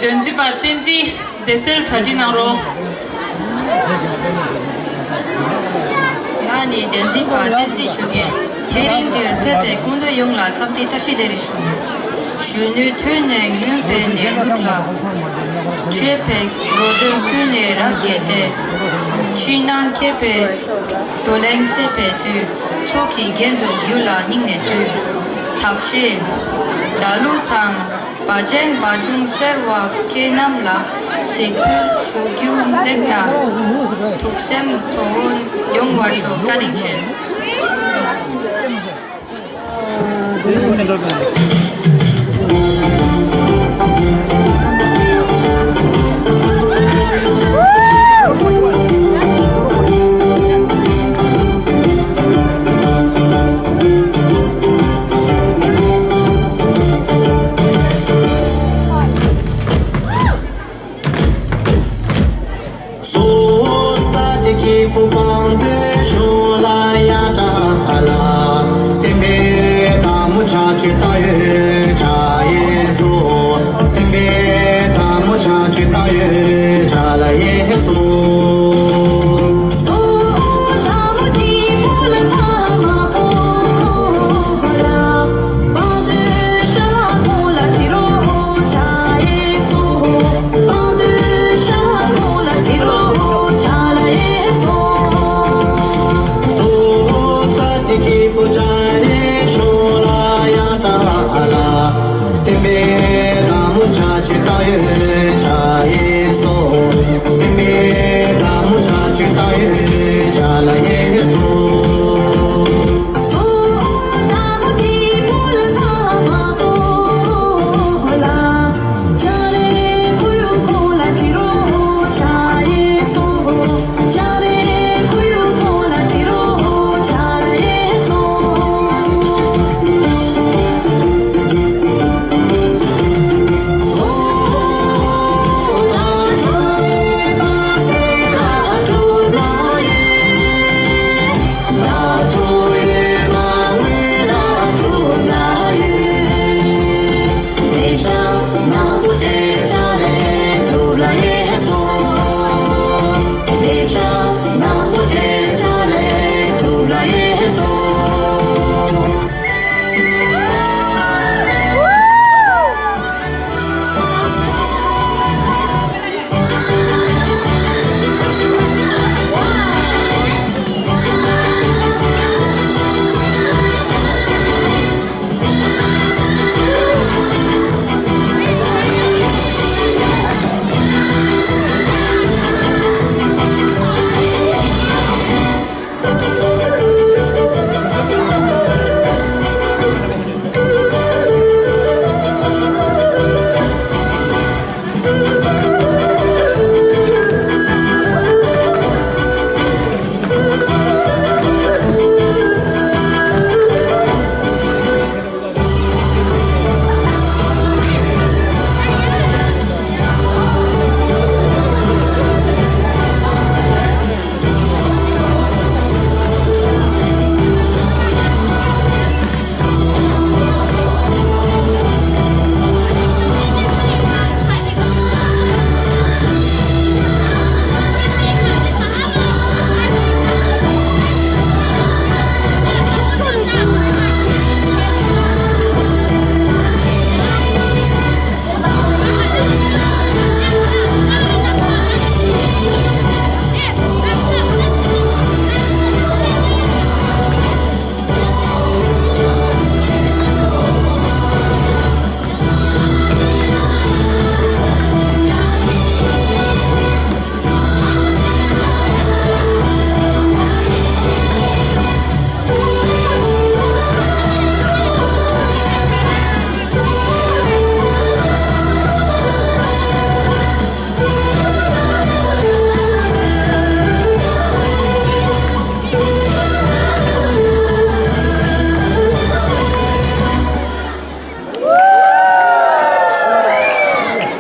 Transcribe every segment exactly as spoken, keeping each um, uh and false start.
འདོན་རྩིས་པ་བསྟན་འཛིན་བདེ་གསལ་གྲ་སྒྲིག་གནང་རོགས། ང་ནི་འདོན་རྩིས་པ་བསྟན་འཛིན་ཆོས་རྒྱན། དེ་རིང་འདིར་ཕེབས་པའི་སྐུ་མདུན་ཡོངས་ལ་འཚམས་འདྲི་བཀྲ་ཤིས་བདེ་ལེགས་ཞུ། གཞོན་ནུའི་དུས་ནས་ངུས་པའི་ནད་ལུགས་ལ། ཆོས་པའི་རོ་སྟོན་ཀུན་ནས་རབ་རྒྱས་ཏེ། ཕྱི་ནང་མཁས་པའི་འདོད་གླེང་བྱེད་པའི་དུས། ཚོགས་ཀྱི་རྒྱན་དུ་རྒྱུད་ལ་སྙིང་ནས་ཐུགས། ཐབས་ཤེས་བརྡ་གླུ་དང་། བ་ཅན་བ་ཆུང་སེར་བ་སྐྱེས་རྣམས་ལ། གཟིགས་འབུལ་ཞུ་རྒྱུ་ལེགས་ན། ཐུགས་སེམས་དོ་འོན་ཡོང་བར་ཤོག་བཀའ་དྲིན་ཆེ། སོ་ས་དེ་ཁྱེད་པོ་པང་དུ་ཤོང་ལ་ཡ་ཏྲ་ཧ་ལ། སེམས་པའི་དྭངས་མོ་ཆ་ཆུ་ལྟ་ཡོད་ཆ་ཡེ་སོ། སེམས་པའི་དྭངས་མོ་ཆ་ཆུ་ལྟ་ཡོད་ཆ་ལ་ཡེ་སོ། སེམས་པའི་ལྷ་མོ་ཆ་ཆུ་ལྟ་ཡོད་ཆ་ཡེ་སོ། སེམས་པའི་ལྷ་མོ་ཆ་ཆུ་ལྟ་ཡོད་ཆ་ལ་ཡེ་སོ།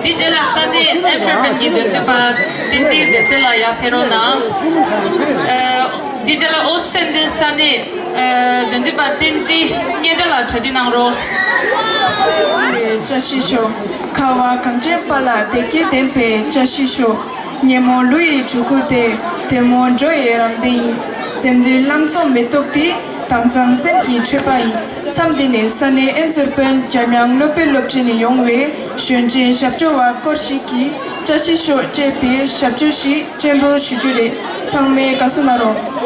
འདི་རྗེས་ལ་ས་གནས་ཨན་ཊ་ཝར་པན་གྱི་འདོན་རྩིས་པ་བསྟན་འཛིན་བདེ་གསལ་ལགས་ཡར་ཕེབས་རོགས་གནང་། ཨ། འདི་རྗེས་ལ་ཨོ་སི་ཊན་ཌན་ས་གནས་ཨ་འདོན་རྩིས་པ་བསྟན་འཛིན་སྙན་གྲགས་ལགས་གྲ་སྒྲིག་གནང་རོགས། བཀྲ་ཤིས་ཤོག་ཁ་བ་གངས་ཅན་པ་ལ་བདེ་སྐྱིད་ལྡན་པའི་བཀྲ་ཤིས་ཤོག་ཉོན་མོངས་ཀླུ་ཡི་སྒྲུབ་ཁུག་སྟེ། བདེ་མོ་འགྲོ་ཡི་རམ་འདེགས་ཡིན། འཛེམ་དུས་ལམ་མཚོ་མེ་ཏོག་འདི། དྭངས་གཙང་སེམས་ཀྱི་མཆོད་པ་ཡིན། མཚམས་འདི་ནས་ས་གནས་ཨེན་ཛེར་པན་འཇམ་དབྱངས་སློབ་དཔོན་སློབ་ཆེན་ནས་ཡོང་བའི་གཞོན་ཆེན་ཞབས་བྲོ་བ་སྐོར་ཞིག་གིས་བཀྲ་ཤིས་ཤོག་ཅེས་པའི་ཞབས་བྲོ་ཞིག་སྤྲོན་འབུལ་ཞུ་རྒྱུ་རེད། ཚང་མས་དགའ་བསུ་གནང་རོགས།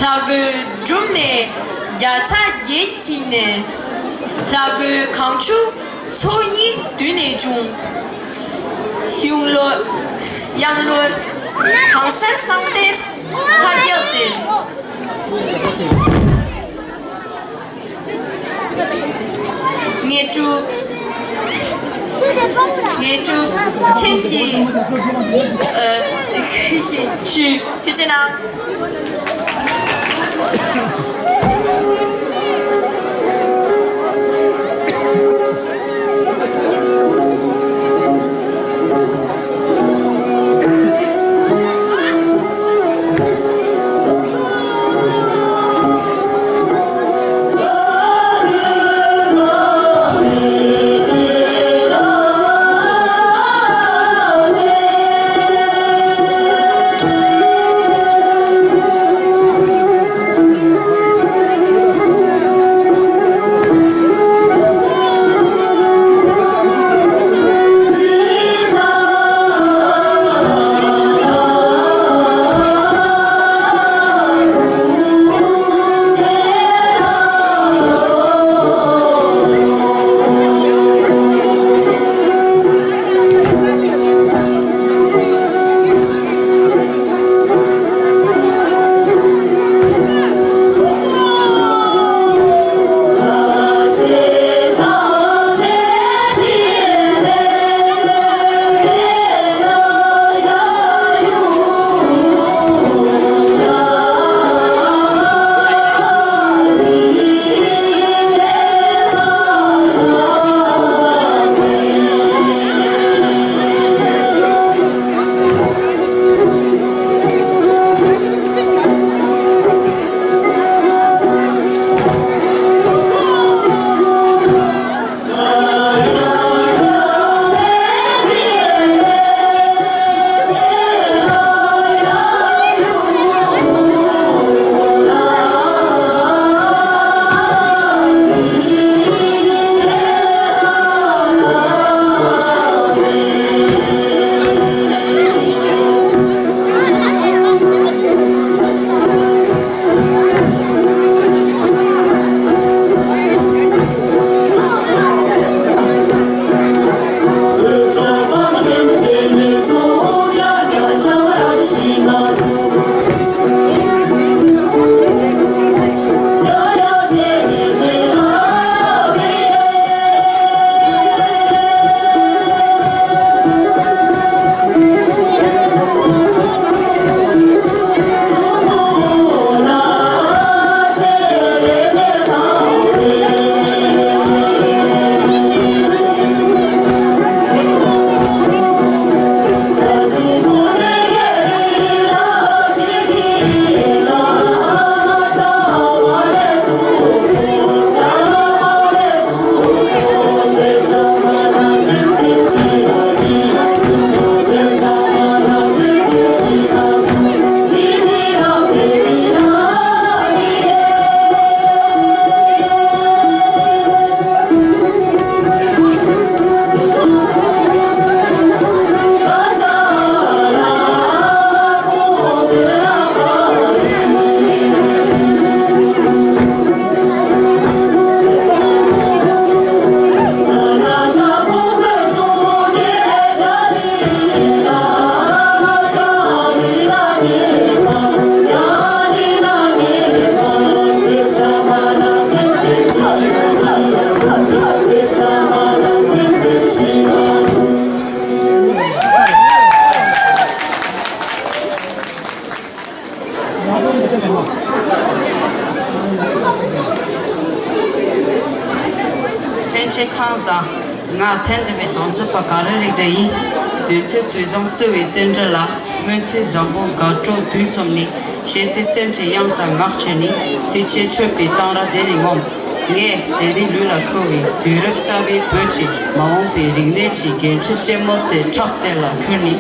ལྷ་གོས་སྒྲུབ་ནས་རྒྱ་ཚ་རྒྱལ་འཁྱིལ་ནས། ལྷ་གོས་གངས་ཆུ་མཚོ་གཉིས་བསྡུས་ནས་བྱུང་། གཡུང་ལོ་གཡང་ལོ་གང་སར་གསང་གཏེར་ཕ་རྒྱལ་བསྟན། དངོས་གྲུབ། དངོས་གྲུབ་ཆེན་གྱི་ཨ་ཞུ། ཐུགས་རྗེ་གནང་། ལྷན་རྒྱས་ཁམས་བཟང་། ང་ཐེངས་འདི་པའི་གདོང་རྩེ་པ་ག་རེ་རིག་བསྡད་ཡིན། དུས་ཚོད་དུས་བཟང་བསུ་བའི་རྟེན་འབྲེལ་ལ། སྨོན་ཚིག་བཟང་པོ་དགའ་སྤྲོ་དུས་གསུམ་ནི། བཤད་ཚིག་སེམས་ཀྱི་གཡང་དང་ངག་བཅས་ནི། ཚིགས་བཅད་མཆོད་པའི་གཏང་རག་དེ་ནི་ངོམས། ངས་དེ་རིང་ལུས་ལ་འཁོར་བའི་དུས་རབས་གསར་པའི་བོད་ཀྱི་མ་འོངས་པའི་རིག་གནས་ཀྱི་འགན་འཁྲི་ཆེན་མོ་དེ་ཕྲག་སྟེང་ལ་འཁུར་ནས།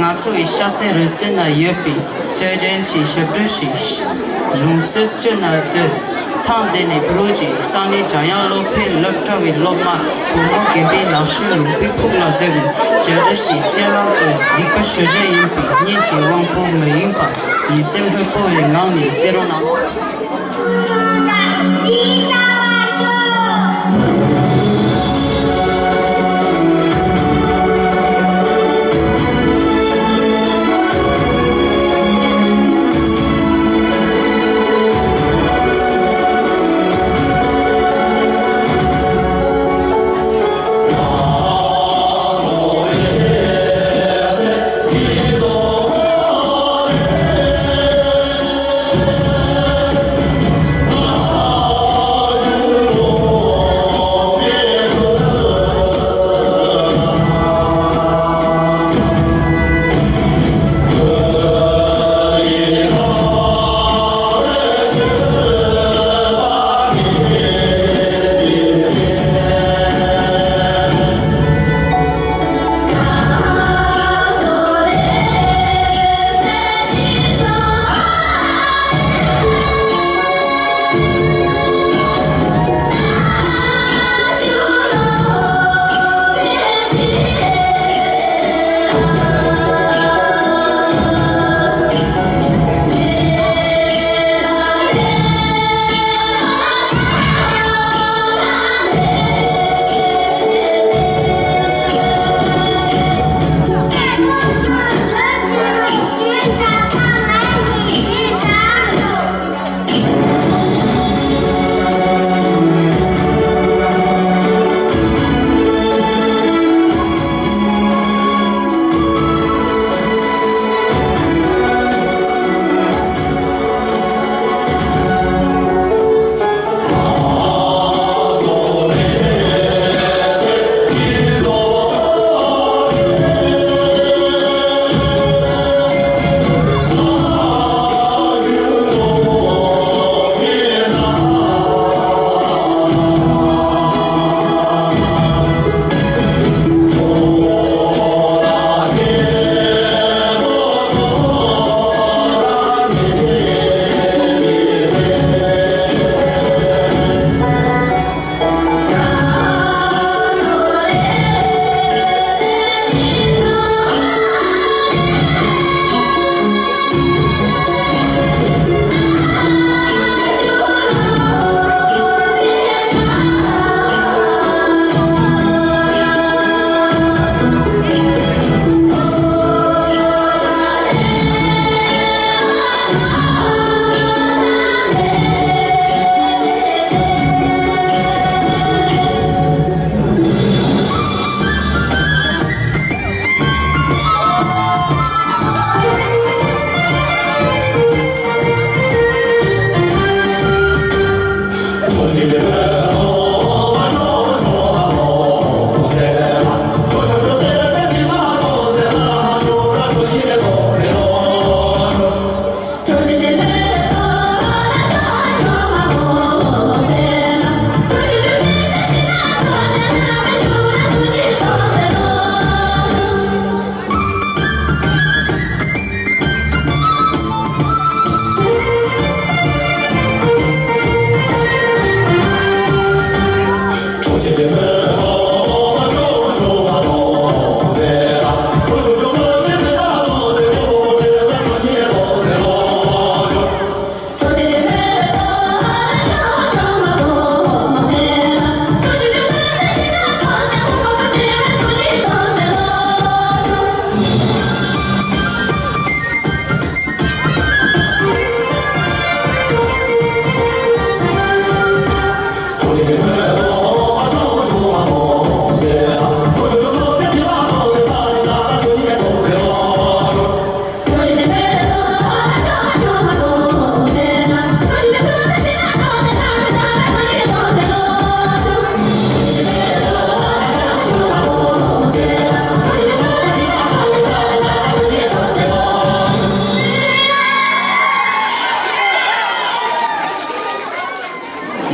ང་ཚོ་བའི་ཤ་གསེང་རུས་གསེང་ན་ཡོད་པའི་སྲོལ་རྒྱུན་གྱི་ཞབས་བྲོ་ཞིག་ལུང་ཟུར་བསྐྱོད་ན་འདོད། མཚམས་དེ་ནས་བོད་ཀྱི་ས་གནས་འཇམ་དབྱངས་སློབ་གྲྭའི་སློབ་གྲྭ་བའི་སློབ་མ་བུ་མོ་རྒན་པའི་ལག་ཤུབས་ལུང་པའི་ཕུག་ལ་གཟིགས་པའི་ཞབས་བྲོ་ཞིག་སྤྱན་ལམ་དུ་གཟིགས་པ་ཞུ་རྒྱུ་ཡིན་པས། སྙིང་རྗེའི་དབང་པོ་མི་ཡེངས་པར་ཡིད་སེམས་ལྷོད་པོ་བའི་ངང་ནས་གཟིགས་རོགས་གནང་།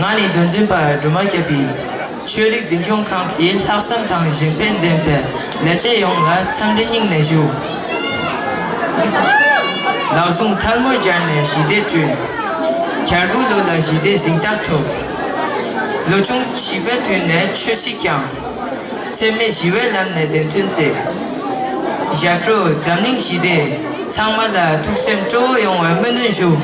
ང་ནི་དོན་ཚན་པ་སྒྲོལ་མ་སྐྱབས་ཡིན། ཆོས་རིག་འཛིན་སྐྱོང་ཁང་གི་ལྷག་བསམ་དང་གཞན་ཕན་ལྡན་པའི་ལས་བྱེད་ཡོངས་ལ་འཚམས་འདྲི་སྙིང་ནས་ཞུ། ལག་ཟུང་ཐལ་མོ་སྦྱར་ནས་ཞི་བདེ་བསྐྲུན། གྱ་དགུ་ལོ་ལ་ཞི་བདེ་གཟེངས་རྟགས་ཐོབ། ལོ་ཆུང་བྱིས་པའི་དུས་ནས་ཆོས་སྲིད་བསྐྱངས། འཚེ་མེད་ཞི་བའི་ལམ་ནས་བདེན་དོན་བརྩད། ཞབས་བྲོ་འཛམ་གླིང་ཞི་བདེ། ཚང་མ་ལ་ཐུགས་སེམས་སྤྲོ་བོ་ཡོང་བའི་སྨོན་འདུན་ཞུ།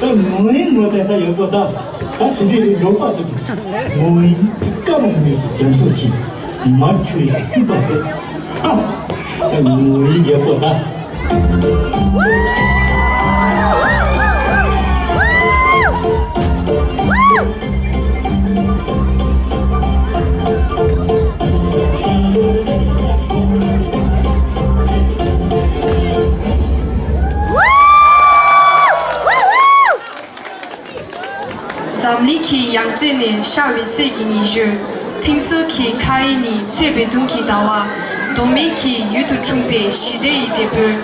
ད་མོ་ཡིན་མོ་དེ་ད་ཡོད་པོ་ད། ད་དེ་འདྲའི་འགྲོ་པ་ཚོ་གི་མོ་ཡིན་དཀའ་མོ་མེད་ཀྱི་རྒྱ་མཚོ་ཆེ། མར་ཆུ་ཡང་བཅུ་པ་ཚོ། ཨ། ད་ངོ་ཡི་རྒྱལ་པོ་ད། འཛམ་གླིང་གི་ཡང་རྩེ་ནས་ཤར་བའི་གསེར་གྱི་ཉི་གཞོན། མཐིང་གསལ་གྱི་མཁའ་དབྱིངས་ནས་ཚེས་པའི་གདུང་གི་ཟླ་བ། མདོ་སྨད་ཀྱི་ཡུལ་དུ་འཁྲུངས་པའི་ཞི་བདེ་ཡི་དེད་དཔོན།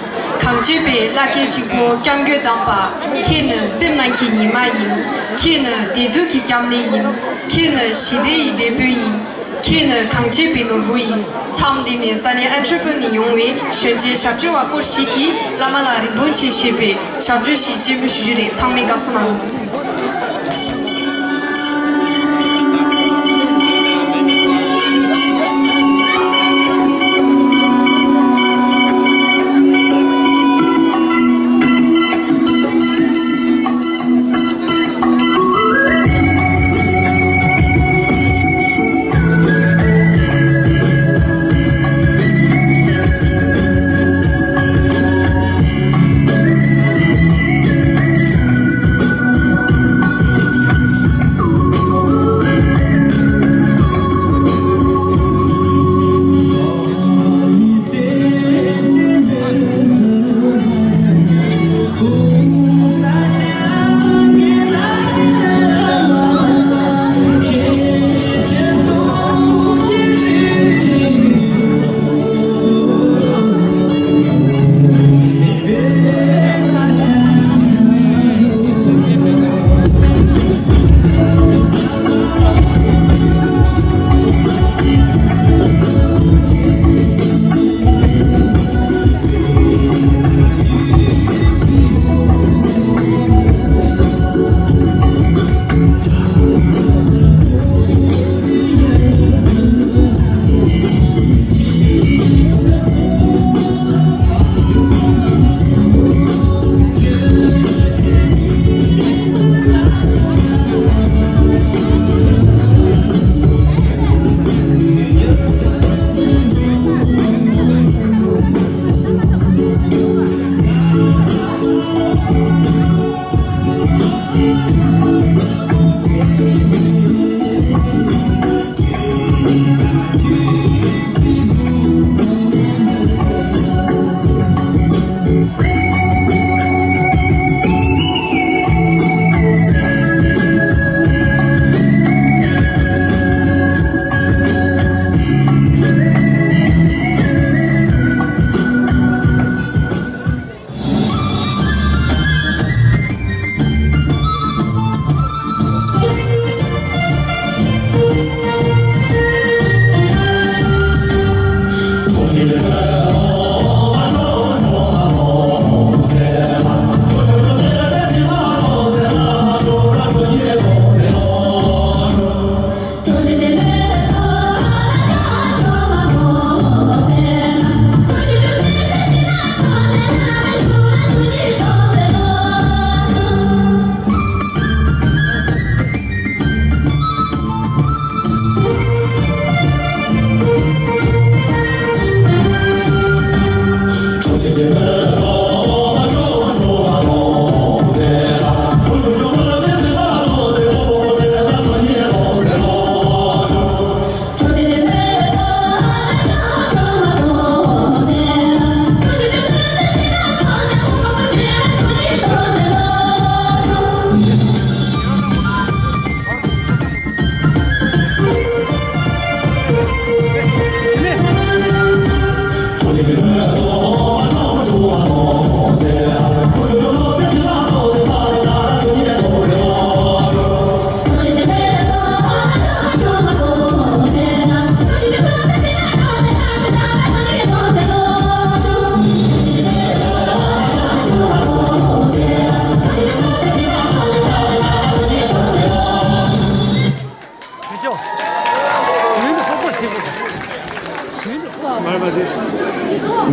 གངས་ཅན་པའི་བླ་རྒན་གཅིག་པོ་སྐྱབས་མགོན་དམ་པ། ཁྱེད་ནི་སེམས་ནང་གི་ཉི་མ་ཡིན། ཁྱེད་ནི་བདེ་སྡུག་གི་སྐྱབས་གནས་ཡིན། ཁྱེད་ནི་ཞི་བདེ་ཡི་དེད་དཔོན་ཡིན། ཁྱེད་ནི་གངས་ཅན་པའི་ནོར་བུ་ཡིན། མཚམས་འདི་ནས་ས་གནས་ཨན་ཊི་ཝེ་པན་ནས་ཡོང་བའི་གཞོན་སྐྱེས་ཞབས་ཞུ་བ་སྐོར་ཞིག་གིས་བླ་མ་ལ་རིན་པོ་ཆེ་ཞེས་པའི་ཞབས་བརྗོད་ཞིག་སྤྱན་འབུལ་ཞུ་རྒྱུ་རེད། ཚང་མས་དགའ་བསུ་གནང་རོགས།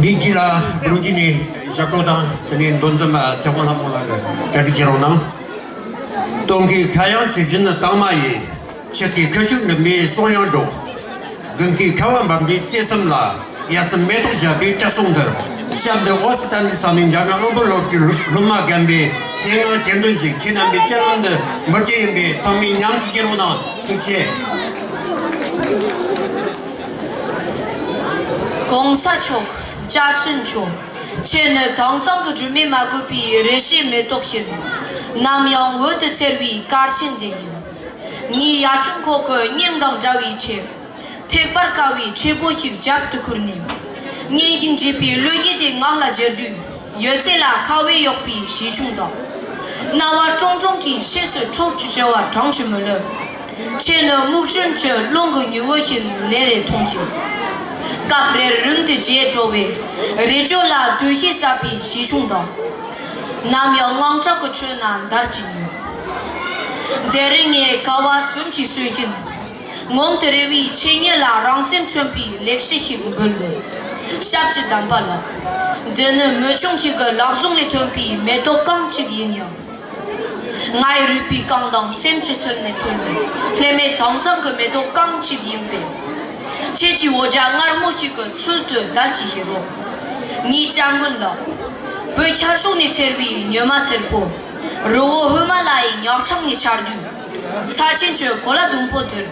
མི་གཅིག་ལ་སྒྲུང་གཅིག་ནས་ཞབས་བྲོ་དང་དེ་ནས་མདོ་འཛིན་པ་ཚེ་དབང་ལྷ་མོ་ལགས་ཀྱིས་གྲ་སྒྲིག་བྱེད་རོགས་གནང་། སྟོན་ཁའི་ཁ་གཡང་ཇི་བཞིན་དྭངས་མ་ཡིས། ཆུ་སྐྱེས་ཁ་ཤུགས་འགྲིབ་མེད་གསུང་དབྱངས་སྒྲོག། དགུན་ཁའི་ཁ་བ་འབབ་འབྲས་རྩེ་གསུམ་ལ། དབྱར་གསུམ་མེ་ཏོག་བཞད་པའི་སྐྲ་སྲང་འདིར། ཞབས་འདེགས་འོད་ཟེར་བསྟན་ནས་ས་གནས་འཇམ་དབྱངས་བློན་པོ་སློབ་ཀྱི་སློབ་མ་རྒན་པས་སྙན་ངག་གྱེར་འདོན་ཞིག་ཁྱེད་རྣམ་པའི་སྤྱན་ལམ་དུ་འབུལ་རྒྱུ་ཡིན་པས་ཚང་མས་ཉམས་སུ་བཞེས་རོགས་གནང་། ཐུགས་རྗེ་ཆེ། གོང་ས་མཆོག་སྐྱ་སེར་མཆོག་ཁྱེད་ནི་དྭངས་གཙང་གི་སྒྲོན་མེ་མ་གོས་པའི་རེ་ཞིག་མེ་ཏོག་བཞིན། ནམ་ཡང་འོད་དུ་འཚེར་བའི་སྐར་ཆེན་དེ་ཡིན། ངའི་ཡ་ཆུང་ཁོག་གི་སྙིང་དང་འདྲ་བའི་ཆེད། ཐེག་པར་དཀའ་བའི་ཁྲེས་པོ་ཞིག་རྒྱབ་ཏུ་ཁུར་ནས། སྙན་ཞིང་འཇེབས་པའི་གླུ་གཞས་དེ་ངག་ལ་སྦྱར་དུས། ཡོད་ཚད་ལ་ཁ་བས་གཡོགས་པའི་ཞིང་ཆུང་དང་། སྣང་བ་ཀྲོང་ཀྲོང་གིས་ཕྱིས་སུ་འཕྲོག་ཅིང་བྱེ་བ་གྲངས་སུ་མི་ལོན། ཁྱེད་ནི་སྨུག་སྤྲིན་གྱི་རླུང་གི་ཉི་འོད་བཞིན་ལན་རེ་འཐུང་ཞིང་། སྐབས་རེར་རིང་དུ་བརྗེད་འགྲོ་བའི་རི་ལྗོངས་ལ་སྡོད་ཤེས་ཟབ་པའི་ཞིང་ཆུང་དང་། ནམ་ཡང་དངངས་སྐྲག་གི་ཁྲོད་ན་འདར་གྱིན་ཡོད། དེ་རིང་ངས་དགའ་བ་བཅོམ་གྱིས་གསོས་ཤིང་། ངོམ་དུ་རེ་བའི་ཆོས་ཉིད་ལ་རང་སེམས་མཚོན་པའི་ལེགས་བཤད་ཞིག་འབུལ་ལོ། ཞབས་ཀྱི་གདམས་པ་ལགས། འདི་ནི་མི་ཆུང་ཞིག་གི་ལག་ཟུང་ལས་ཐོན་པའི་མེ་ཏོག་རྐང་གཅིག་ཡིན་ཡང་། ངའི་རུས་པའི་རྐང་དང་སེམས་ཀྱི་མཐིལ་ནས་ཐོན་པའི་ལྷད་མེད་དྭངས་གཙང་གི་མེ་ཏོག་རྐང་གཅིག་ཡིན་པས། ཁྱེད་ཀྱི་འོ་བརྒྱལ་མངར་མོ་ཞིག་གི་ཚུལ་དུ་བརྡལ་གྱིས་བཞེས་རོགས། ངའི་སྐྱབས་མགོན་ལགས། བོད་ཤར་ཕྱོགས་ནས་འཚེར་བའི་ཉི་མ་སེར་པོ། རི་བོ་ཧི་མ་ལ་ཡའི་ཉག་ཕྲ་ནས་འཆར་དུས། ས་ཆེན་གྱི་གོ་ལ་ཟླུམ་པོ་དེར།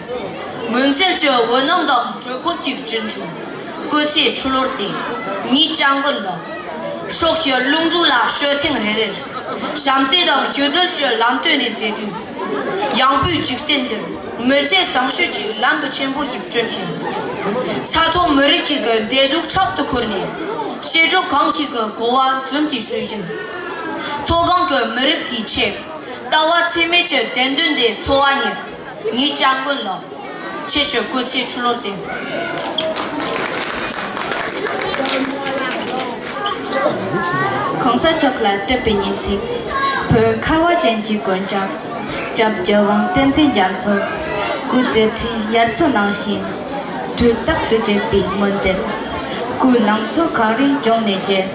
མུན་སེལ་གྱི་འོད་སྣང་དང་དྲོད་ཁོལ་གྱི་སྤྲིན་ཕུང་། སྐུ་ཚེ་ཁྲི་ལོར་བརྟན། ངའི་སྐྱབས་མགོན་ལགས། སྲོག་གི་རླུང་འབྲུག་ལ་སྤྱོད་ཐེངས་རེ་རེར། བྱམས་བརྩེ་དང་ཞི་དུལ་གྱི་ལམ་སྟོན་རེ་མཛད་དུས། ཡངས་པའི་འཇིག་རྟེན་འདིར་མི་ཚེ་བཟང་སྤྱོད་ཀྱི་ལམ་བུ་ཆེན་པོ་ཞིག་བསྐྲུན་ཞིང་། ས་ཐོག་མི་རིགས་ཤིག་གི་བདེ་སྡུག་ཕྲག་ཏུ་ཁུར་ནས། བྱེ་བྲག་གང་ཞིག་གི་གོ་བ་འཛུམ་གྱིས་གསོས་ཤིང་། མཐོ་སྒང་གི་མི་རབས་ཀྱི་ཆེད། ལྟ་བ་ཚད་མེད་ཀྱི་བདེན་དོན་དེ་འཚོ་བ་སྙེག་ངའི་སྐྱབས་མགོན་ལགས། ཁྱེད་ཀྱི་སྐུ་ཚེ་ཁྲི་ལོར་བརྟན། གོང་ས་མཆོག་ལ་བསྟོད་པའི་སྙན་ཚིག་བོད་ཁ་བ་ཅན་གྱི་གོད་ཆག་སྐྱབས་རྒྱལ་དབང་བསྟན་འཛིན་རྒྱ་མཚོ། སྐུ་མཛད་འཕྲིན་དབྱར་མཚོ་ནང་བཞིན། དུས་རྟག་ཏུ་བརྗིད་པའི་མངོན་དེབ། སྐུ་ལང་ཚོ་གངས་རིའི་ལྗོངས་ནས་རྒྱས།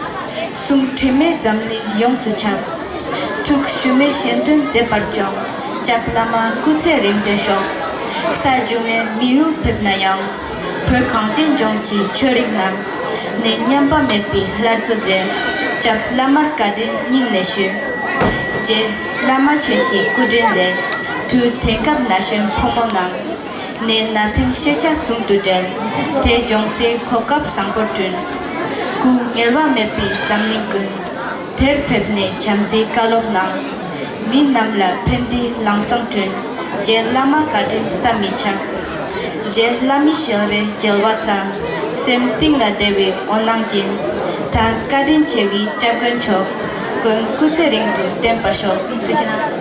གསུང་དྲི་མེད་འཛམ་གླིང་ཡོངས་སུ་ཁྱབ། ཐུགས་ཞུམ་མེད་གཞན་དོན་མཛད་པར་སྐྱོང་། སྐྱབས་བླ་མ་སྐུ་ཚེ་རིང་དུ་ཤོག་ས་རྒྱུ་མེད་མི་ཡུལ་ཕེབས་ན་ཡང་། བོད་གངས་ཅན་ལྗོངས་ཀྱི་ཆོས་རིག་རྣམས། ནས་ཉམས་པ་མེད་པའི་ལྷ་རྫོ་མཛད། སྐྱབས་བླ་མར་བཀའ་དྲིན་སྙིང་ནས་ཞུ། རྗེ་བླ་མ་ཁྱེད་ཀྱི་སྐུ་དྲིན་ལས། དུས་དེང་སྐབས་ན་གཞོན་ཕོ་མོ་རྣམས། ནས་ན་ཐེངས་ཤེས་བྱ་ཟུང་དུ་འབྲེལ། དེ་སྦྱོང་སའི་གོ་སྐབས་བཟང་པོར་བསྐྲུན། སྐུ་ངལ་བ་མེད་པའི་འཛམ་གླིང་ཀུན། དེར་ཕེབས་ནས་བྱམས་བརྩེའི་བཀའ་སློབ་གནང་། མི་རྣམས་ལ་ཕན་བདེའི་ལམ་བཟང་བསྐྲུན། རྗེ་བླ་མ་བཀའ་དྲིན་བསམ་མི་ཁྱབ། རྗེ་བླ་མའི་ཞལ་རས་མཇལ་བ་ཙམ། སེམས་གཏིང་ལ་བདེ་བའི་འོད་སྣང་སྦྱིན། ད་བཀའ་དྲིན་ཆེ་བའི་སྐྱབས་མགོན་མཆོག་ཀུན་སྐུ་ཚེ་རིང་དུ་བརྟན་པར་ཤོག་ཐུགས་རྗེ་གནང་།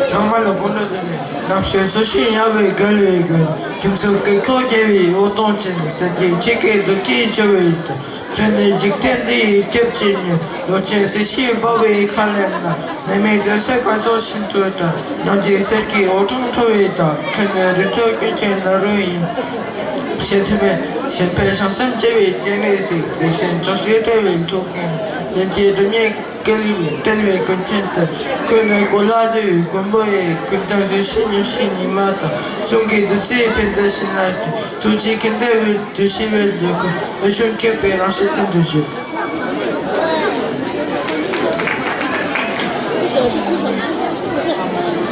ཚང་མ་ལ་དགོང་དྲོ་བདེ་ལེགས། ནམ་ཞིག་སོ་ཤིང་ཡངས་པའི་རྒྱལ་བའི་མགོན། ཁྱིམ་ཚང་གི་ཁོག་རྒྱལ་བའི་འོད་སྟོང་ཅན། སེམས་ཀྱི་ཆོས་ཀྱི་རྡོ་རྗེ་འཆང་བའི་དོན། ཁྱོད་ནི་འཇིག་རྟེན་འདི་ཡི་སྐྱབས་ཀྱི་ཉིན། ལོ་ཆེན་གཟི་བརྗིད་འབར་བའི་ཁ་ལེབ་ན། ནད་མེད་འཛད་སའི་སྐལ་བཟང་ཤིན་ཏུ་དྲག་ཉམས་ཀྱི་གསེར་གྱི་འོད་སྟོང་འཕྲོ་བའི་བདག་ཁྱོད་ནི་རི་ཁྲོད་ཀུན་གྱི་ནོར་བུ་ཡིན། ཞེ་ཚིམ་པའི་ཞིང་ཕན་བྱང་སེམས་བརྗེ་བའི་སྤྱན་རས་གཟིགས། ལེགས་བཤད་ཕྱོགས་བཞིར་སྤེལ་བའི་ཐུགས་མགོན། ལན་གྱི་སྒྲུབ་བརྙེས་བསྐལ་བའི་བསྐལ་བའི་ཀུན་མཁྱེན་དེར། ཁྱོད་ནི་གོ་ལ་རི་བོའི་མགོན་པོ་ཡིན། ཀུན་དང་བཞུགས་ཤིང་མཉེས་ཤིང་ཉི་མ་ལྟར། གསུང་གི་བདུད་རྩིས་ཕན་མཛད་ཕྱི་ནང་གི། ཐུགས་རྗེ་མཁྱེན་བརྩེ་འོད་དུ་ཞུ་བའི་ལུས་ཀུན། འོད་སྲུང་མཁྱེན་པའི་རང་བཞིན་དུ་བཞུགས།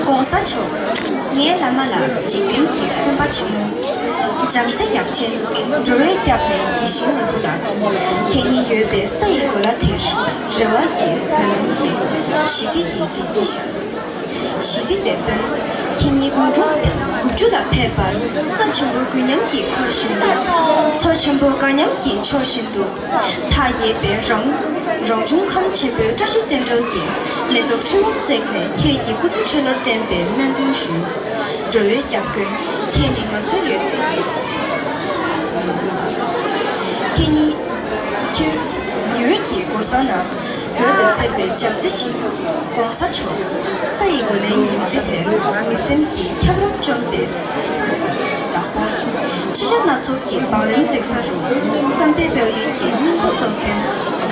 གོང་ས་མཆོག་ངའི་བླ་མ་ལགས། འཇིག་རྟེན་གྱི་སེམས་དཔའ་ཆེན་མོ། བྱམས་བརྩེ་ཡབ་ཆེན། འགྲོ་བའི་སྐྱབས་གནས་ཡིད་བཞིན་ནོར་བུ་ལགས། ཁྱེད་ཉིད་ཡོད་པའི་ས་ཡི་གོ་ལ་དེར། རེ་བ་ཡི་འོད་སྣང་གིས། ཞི་བདེ་ཡི་བདེ་སྐྱིད་ཤར། ཞི་བདེ་དེད་དཔོན། ཁྱེད་ཉིད་དགུང་གྲངས་དགུ་བཅུ་ལ་ཕེབས་པར། ས་ཆེན་པོ་མགུལ་ཉམས་ཀྱིས་འཁོར་བཞིན་དུ། མཚོ་ཆེན་པོ་དགའ་ཉམས་ཀྱིས་འཕྱོ་བཞིན་དུ། མཐའ་ཡས་པའི་རང་རང་བྱུང་ཁམས་ཆེན་པོའི་བཀྲ་ཤིས་རྟེན་འབྲེལ་གྱི་མེ་ཏོག་ཕྲེང་བ་བརྩེགས་ནས། ཁྱེད་ཀྱི་སྐུ་ཚེ་ཁྲི་ལོར་བརྟན་པའི་སྨོན་འདུན་ཞུ། འགྲོ་བའི་སྐྱབས་མགོན། ཁྱེད་ནི་ང་ཚོའི་ཡོད་ཚད་ཡིན། ཁྱེད་ཉིད་ཁྱེད་ཉི་འོད་ཀྱི་གོ་ས་ན། འོད་དུ་འཚེར་བའི་བྱམས་བརྩེ་ཞིག་གོང་ས་མཆོག་ས་ཡི་གོ་ལའི་ཉིན་སྲིབ་ནས། མི་སེམས་ཀྱི་འཁྱགས་རོམ་བཅོམ་པའི་བདག་པོ། ཤེས་བྱ་སྣ་ཚོགས་ཀྱི་བང་རིམ་འཛེགས་ས་རུ། བསམ་པའི་དཔལ་ཡོན་གྱི་སྙིང་པོ་བཙོང་མཁན།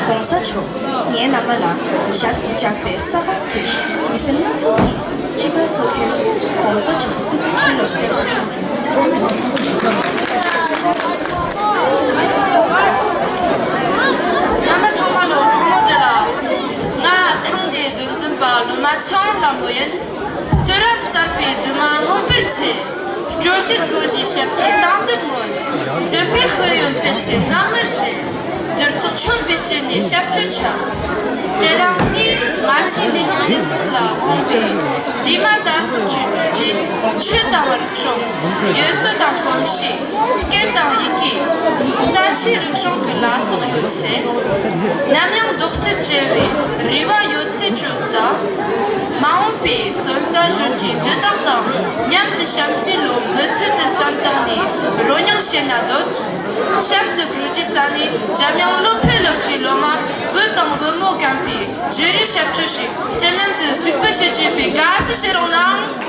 གོང་ས་མཆོག་ངའི་བླ་མ་ལགས། ཞབས་ཀྱིས་བཅགས་པའི་ས་ཁང་དེར། མི་སེམས་སྣ་ཚོགས་ཀྱི་སྤྲིན་དཀར་གསོ་མཁན། གོང་ས་མཆོག་སྐུ་ཚེ་ཁྲི་ལོ་བརྟན་པར་བཞུགས། རྣམ་པ་ཚང་མ་ལོ་གོང་མ་དེ་ལ། ང་ཐང་དེའི་དོན་འཛིན་པ་སློབ་མ་ཚེ་དབང་ལྷ་མོ་ཡིན། དུས་རབས་གསར་པའི་འདུན་མ་མངོན་པར་མཛད། སྤྲོ་བྱེད་སྒོ་འབྱེད་ཞབས་ཀྱི་རྟགས་མཐུན་མངོན། འཛོམས་པའི་དཔལ་ཡོན་སྤེལ་ཚེ་རྣམ་མེར་བཞད། འདིར་ཚོགས་མཆོད་པའི་སྤྱན་ནས་ཞབས་ཀྱིས་བཅགས། དེ་རིང་ངས་ང་ཚོའི་ལས་སྣེ་ཁག་ནས་གསུམ་ལ་དབང་བའི་འདས་མ་ད་གསུམ་གྱི་ལོ་རྒྱུས། ཆོས་དང་རིག་གཞུང་། ཡུལ་སྲོལ་དང་གོམས་གཤིས། སྐད་དང་ཡི་གེ། རྩ་ཆེའི་རིག་གཞུང་གི་ལ་སོགས་ཡོད་ཚེ། ནམ་ཡང་ལྡོག་ཐབས་བྲལ་བའི་རེ་བ་ཡོད་ཚད་བཅོལ་ས། མ་འོངས་པའི་སོན་རྩ་གཞོན་སྐྱེས་འདི་དག་དང་མཉམ་དུ་བྱམས་བརྩེའི་ལོ་མུ་མཐུད་དུ་གསན་སྟངས་ནས་རོལ་མྱོང་བྱེད་ན་འདོད། ཞབས་ཏུ་བོད་ཀྱི་ས་ནས་འཇམ་དབྱངས་བློ་འཕེལ་སློབ་ཆེན་སློབ་མ་བུ་དང་བུ་མོ་རྒན་པའི་བརྗེ་རེས་ཞབས་ཕྱི་ཞིག་སྤྱི་ལམ་དུ་གཟིགས་འབུལ་ཞུ་རྒྱུ་ཡིན་པས་དགའ་བསུ་ཞུ་རོགས་གནང་།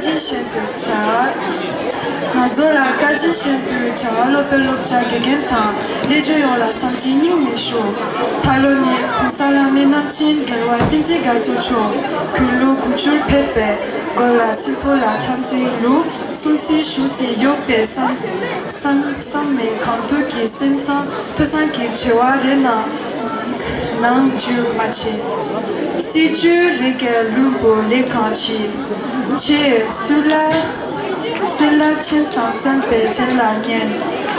བཀའ་དྲིན་ཆེ་ཞུ་ཆེད། ང་ཚོ་ལ་བཀའ་དྲིན་ཆེ་ཞུ་ཆེད། སློབ་དཔོན་སློབ་གྲྭ་དགེ་རྒན་དང་ལས་སྦྱོང་ཡོངས་ལ་བསམ་གྱིས་སྙིང་ནས་ཞུ། ད་ལོ་ནི་གོང་ས་བླ་མེད་རྣམ་མཁྱེན་རྒྱལ་བ་བསྟན་འཛིན་རྒྱ་མཚོ་མཆོག་དགུང་ལོ་དགུ་བཅུར་ཕེབས་པའི་སྐོར་ལ་སིལ་བུ་ལ་འཁྲབ་ཟིན་ལུ་གསུང་སྲིད་ཞུ་སྲིད་ཡོད་པའི་བསམ་བསམ་བསམ་མེད་གང་ཐུགས་ཀྱི་སེམས་བཟང་ཐུགས་བཟང་གི་བྱ་བ་རེ་གནང་གནང་རྒྱུ་མ་བྱེད། སྲིད་བྱུས་རེ་གའི་ལུས་པོ་ལས་གང་བྱེད། ཆེ་སུ་ལ་སུ་ལ་ཆེན་སང་བསམ་པའི་ཆེ་ལ་ཉན།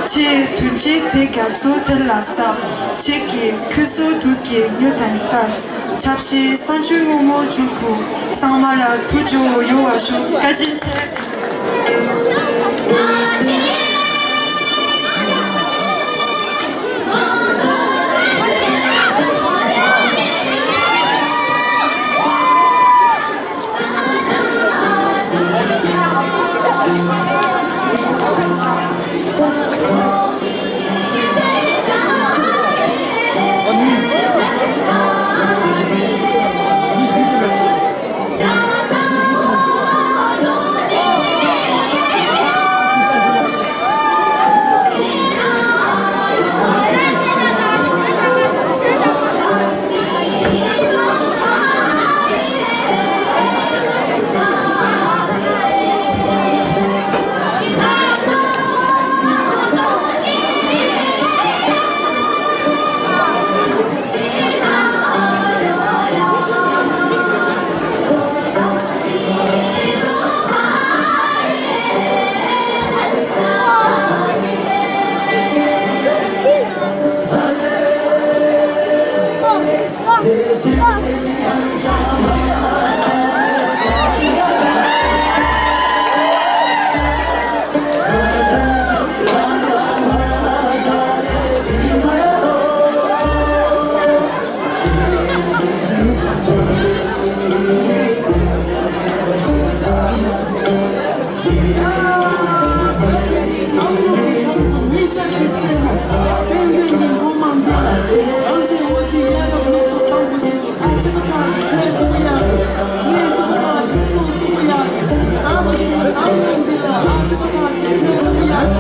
ཆེ་དུས་ཆེ་དེ་རྒྱ་མཚོ་དེ་ལ་བསམ། ཆེ་གི་ཁུ་སུ་དུ་གི་ཉུ་དན་སར། ཆབ་སྲིད་སང་ཆུ་ངོ་མོ་ཆུ་ཁུ་ཚང་མ་ལ་ཐུགས་རྗེ་ཡོད་བ་ཞུ། བཀའ་དྲིན་ཆེ།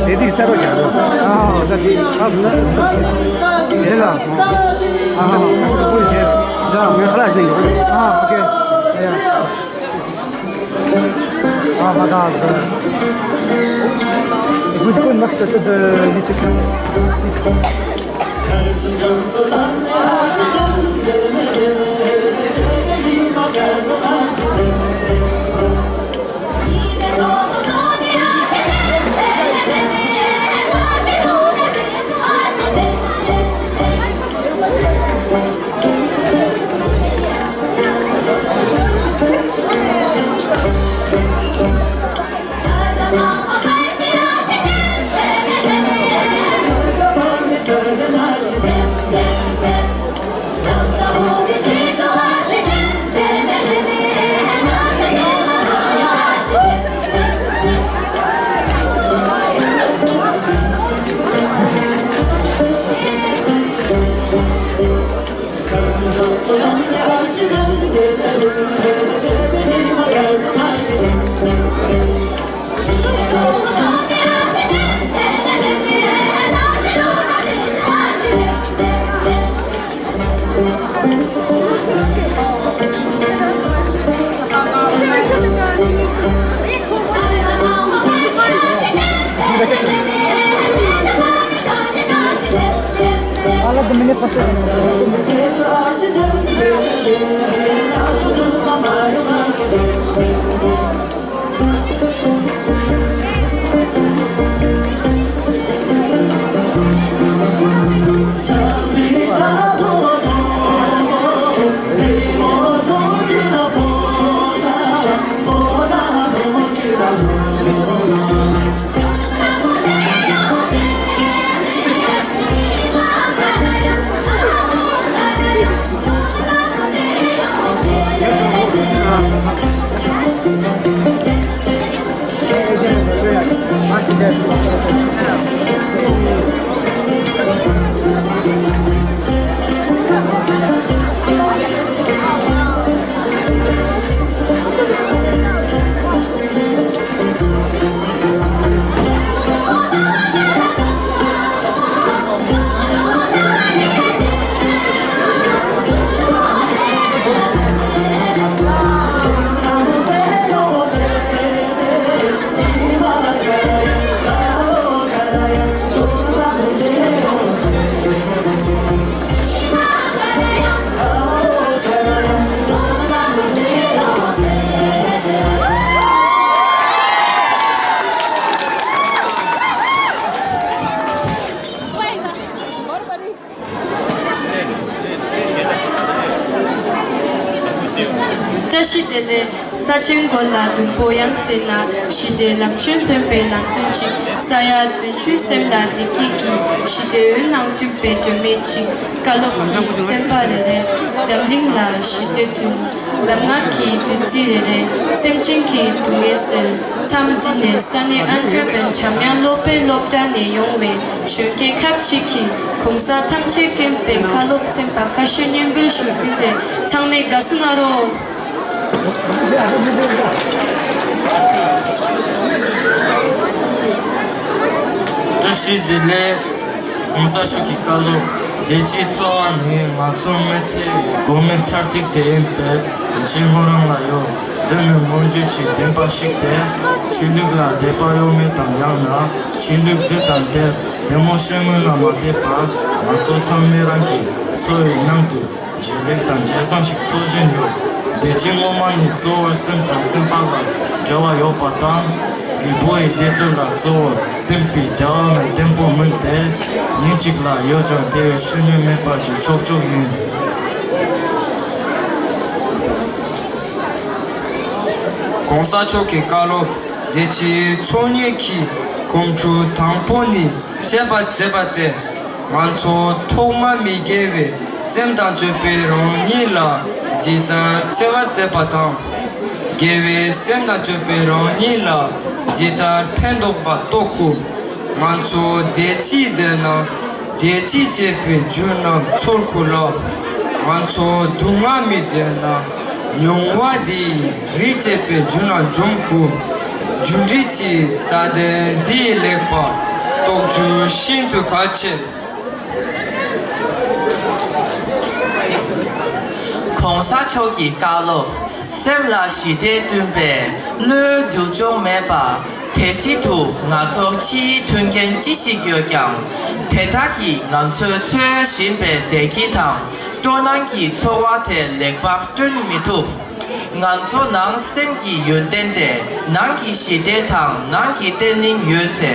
དེ་དུས་ལྟ་རོགས་རྒྱག་རོགས། ཨ་ཧ། ད་དེ་ཨ་ཧ་ན། དེ་ལ་ཨ་ཧ། ཨ་ཧ། ཨ་ཧ། ཨ་ཧ། ཨ་ཧ། ཨ་ཧ། ཨ་ཧ། ཨ་ཧ། ཨ་ཧ། བཀྲ་ཤིས་བདེ་ལེགས། ས་ཆེན་མགོ་ལ་ཟླུམ་པོ་ཡང་རྩེ་ན། ཞི་བདེའི་ལམ་ཆེན་སྟོན་པའི་ནང་དོན་ཅིག་ས་ཡ་བདུན་ཅུའི་སེམས་ལ་བདེ་སྐྱིད་ཀྱི། ཞི་བདེའི་འོད་སྣང་འདུས་པའི་སྒྲོན་མེ་ཅིག་བཀའ་སློབ་ཀྱི་བཙན་པ་རེ་རེ། འཛམ་གླིང་ལ་ཞི་བདེ་བསྐྲུན། ལམ་སྔགས་ཀྱི་བདུད་རྩི་རེ་རེ། སེམས་ཅན་གྱི་སྡུག་བསྔལ་སེལ། མཚམས་འདི་ནས་ས་གནས་ཨན་ཏྲེ་བན་འཇམ་དབྱངས་སློབ་དཔོན་སློབ་གྲྭ་ནས་ཡོང་བའི་གཞོན་སྐྱེས་ཁག་ཅིག་གིས་གོང་ས་ཐམས་ཅད་མཁྱེན་པའི་བཀའ་སློབ་ཚན་པ་ཁ་ཤས་སྙན་འབུལ་ཞུ་རྒྱུ་རེད། ཚང་མས་དགའ་བསུ་གནང་རོགས། བཀྲ་ཤིས་བདེ་ལེགས། གོང་ས་མཆོག་གི་བཀའ་སློབ། བདེ་སྐྱིད་འཚོ་བ་ནི་ང་ཚོ་མི་ཚེའི་གོ་མའི་མཐར་ཐུག་དེ་ཡིན་པས་ཡིད་ཆེས་སྨོན་ལམ་ལ་ཡོད། འདི་ནི་མངོན་བརྗོད་ཀྱི་བདེན་པ་ཞིག་སྟེ། ཆོས་ལུགས་ལ་དད་པ་ཡོད་མེད་དང་། ཡང་ན་ཆོས་ལུགས་འདི་དང་དེ་བདེ་མོ་ཤེས་མིན་ལ་མ་བལྟས་པར། ང་ཚོ་ཚང་མས་རང་གི་འཚོ་བའི་ནང་དུ་བརྗེ་ལེགས་དང་ཇེ་བཟང་ཞིག་འཚོ་བཞིན་ཡོད། བདེ་སྐྱིད་ངོ་མ་ནི་གཙོ་བོར་སེམས་དང་སེམས་པ་ལ་འབྲེལ་བ་ཡོད་པ་དང་། ལུས་པོ་ཡི་བདེ་ཚོར་ལ་གཙོ་བོར་བསྟན་པའི་བདེ་བ་ནི་བརྟན་པོ་མིན་ཏེ། ཉིན་གཅིག་ལ་ཡོད་ཀྱང་དེ་བས་ཤུལ་ནུས་མེད་པ་ཅིག་ཆོག་ཆོག་ཡིན། གོང་ས་མཆོག་གི་བཀའ་སློབ། བདེ་སྐྱིད་འཚོལ་སྙེག་གི་གོམ་བགྲོད་དང་པོ་ནི་བཤད་པ་མཛད་པ་སྟེ། ང་ཚོ་ཐོག་མ་མི་དགེ་བའི་སེམས་དང་བཅས་པའི་རང་ཉིད་ལ་ཇི་ལྟར་འཚེ་བ་མཛད་པ་དང་། དགེ་བའི་སེམས་དང་བཅས་པའི་རང་ཉིད་ལ་ཇི་ལྟར་ཕན་འདོགས་པ་རྟོགས་དགོས། ང་ཚོ་བདེ་སྐྱིད་འདོད་ན། བདེ་སྐྱིད་ཅེས་པའི་རྒྱུ་རྣམས་ཚོར་དགོས་ལ། ང་ཚོ་སྡུག་བསྔལ་མི་འདོད་ན། མྱོང་བ་དེ་ཡི་རིགས་ཅེས་པའི་རྒྱུ་རྣམས་འཇོམས་དགོས། རྒྱུ་འབྲས་ཀྱི་རྩ་དོན་འདི་ཡི་ལེགས་པར་རྟོགས་རྒྱུ་ཤིན་ཏུ་གལ་ཆེ། གོང་ས་མཆོག་གི་བཀའ་སློབ། སེམས་ལ་ཞི་བདེ་བསྐྲུན་པའི་བློའི་འདུ་འཇོག་མེད་པ། དེ་སྲིད་དུ་ང་ཚོ་སྤྱིའི་མཐུན་རྐྱེན་ཅི་ཞིག་ཡོད་ཀྱང་། དེ་དག་གིས་ང་ཚོས་འཚོལ་བཞིན་པའི་བདེ་སྐྱིད་དང་སྤྲོ་སྣང་གི་འཚོ་བ་དེ་ལེགས་པར་བསྐྲུན་མི་ཐུབ། ང་ཚོ་ནང་སེམས་ཀྱི་ཡོན་ཏན་དེ་ནང་གི་ཞི་བདེ་དང་ནང་གི་བརྟན་ལྷིང་ཡོད་ཚེ།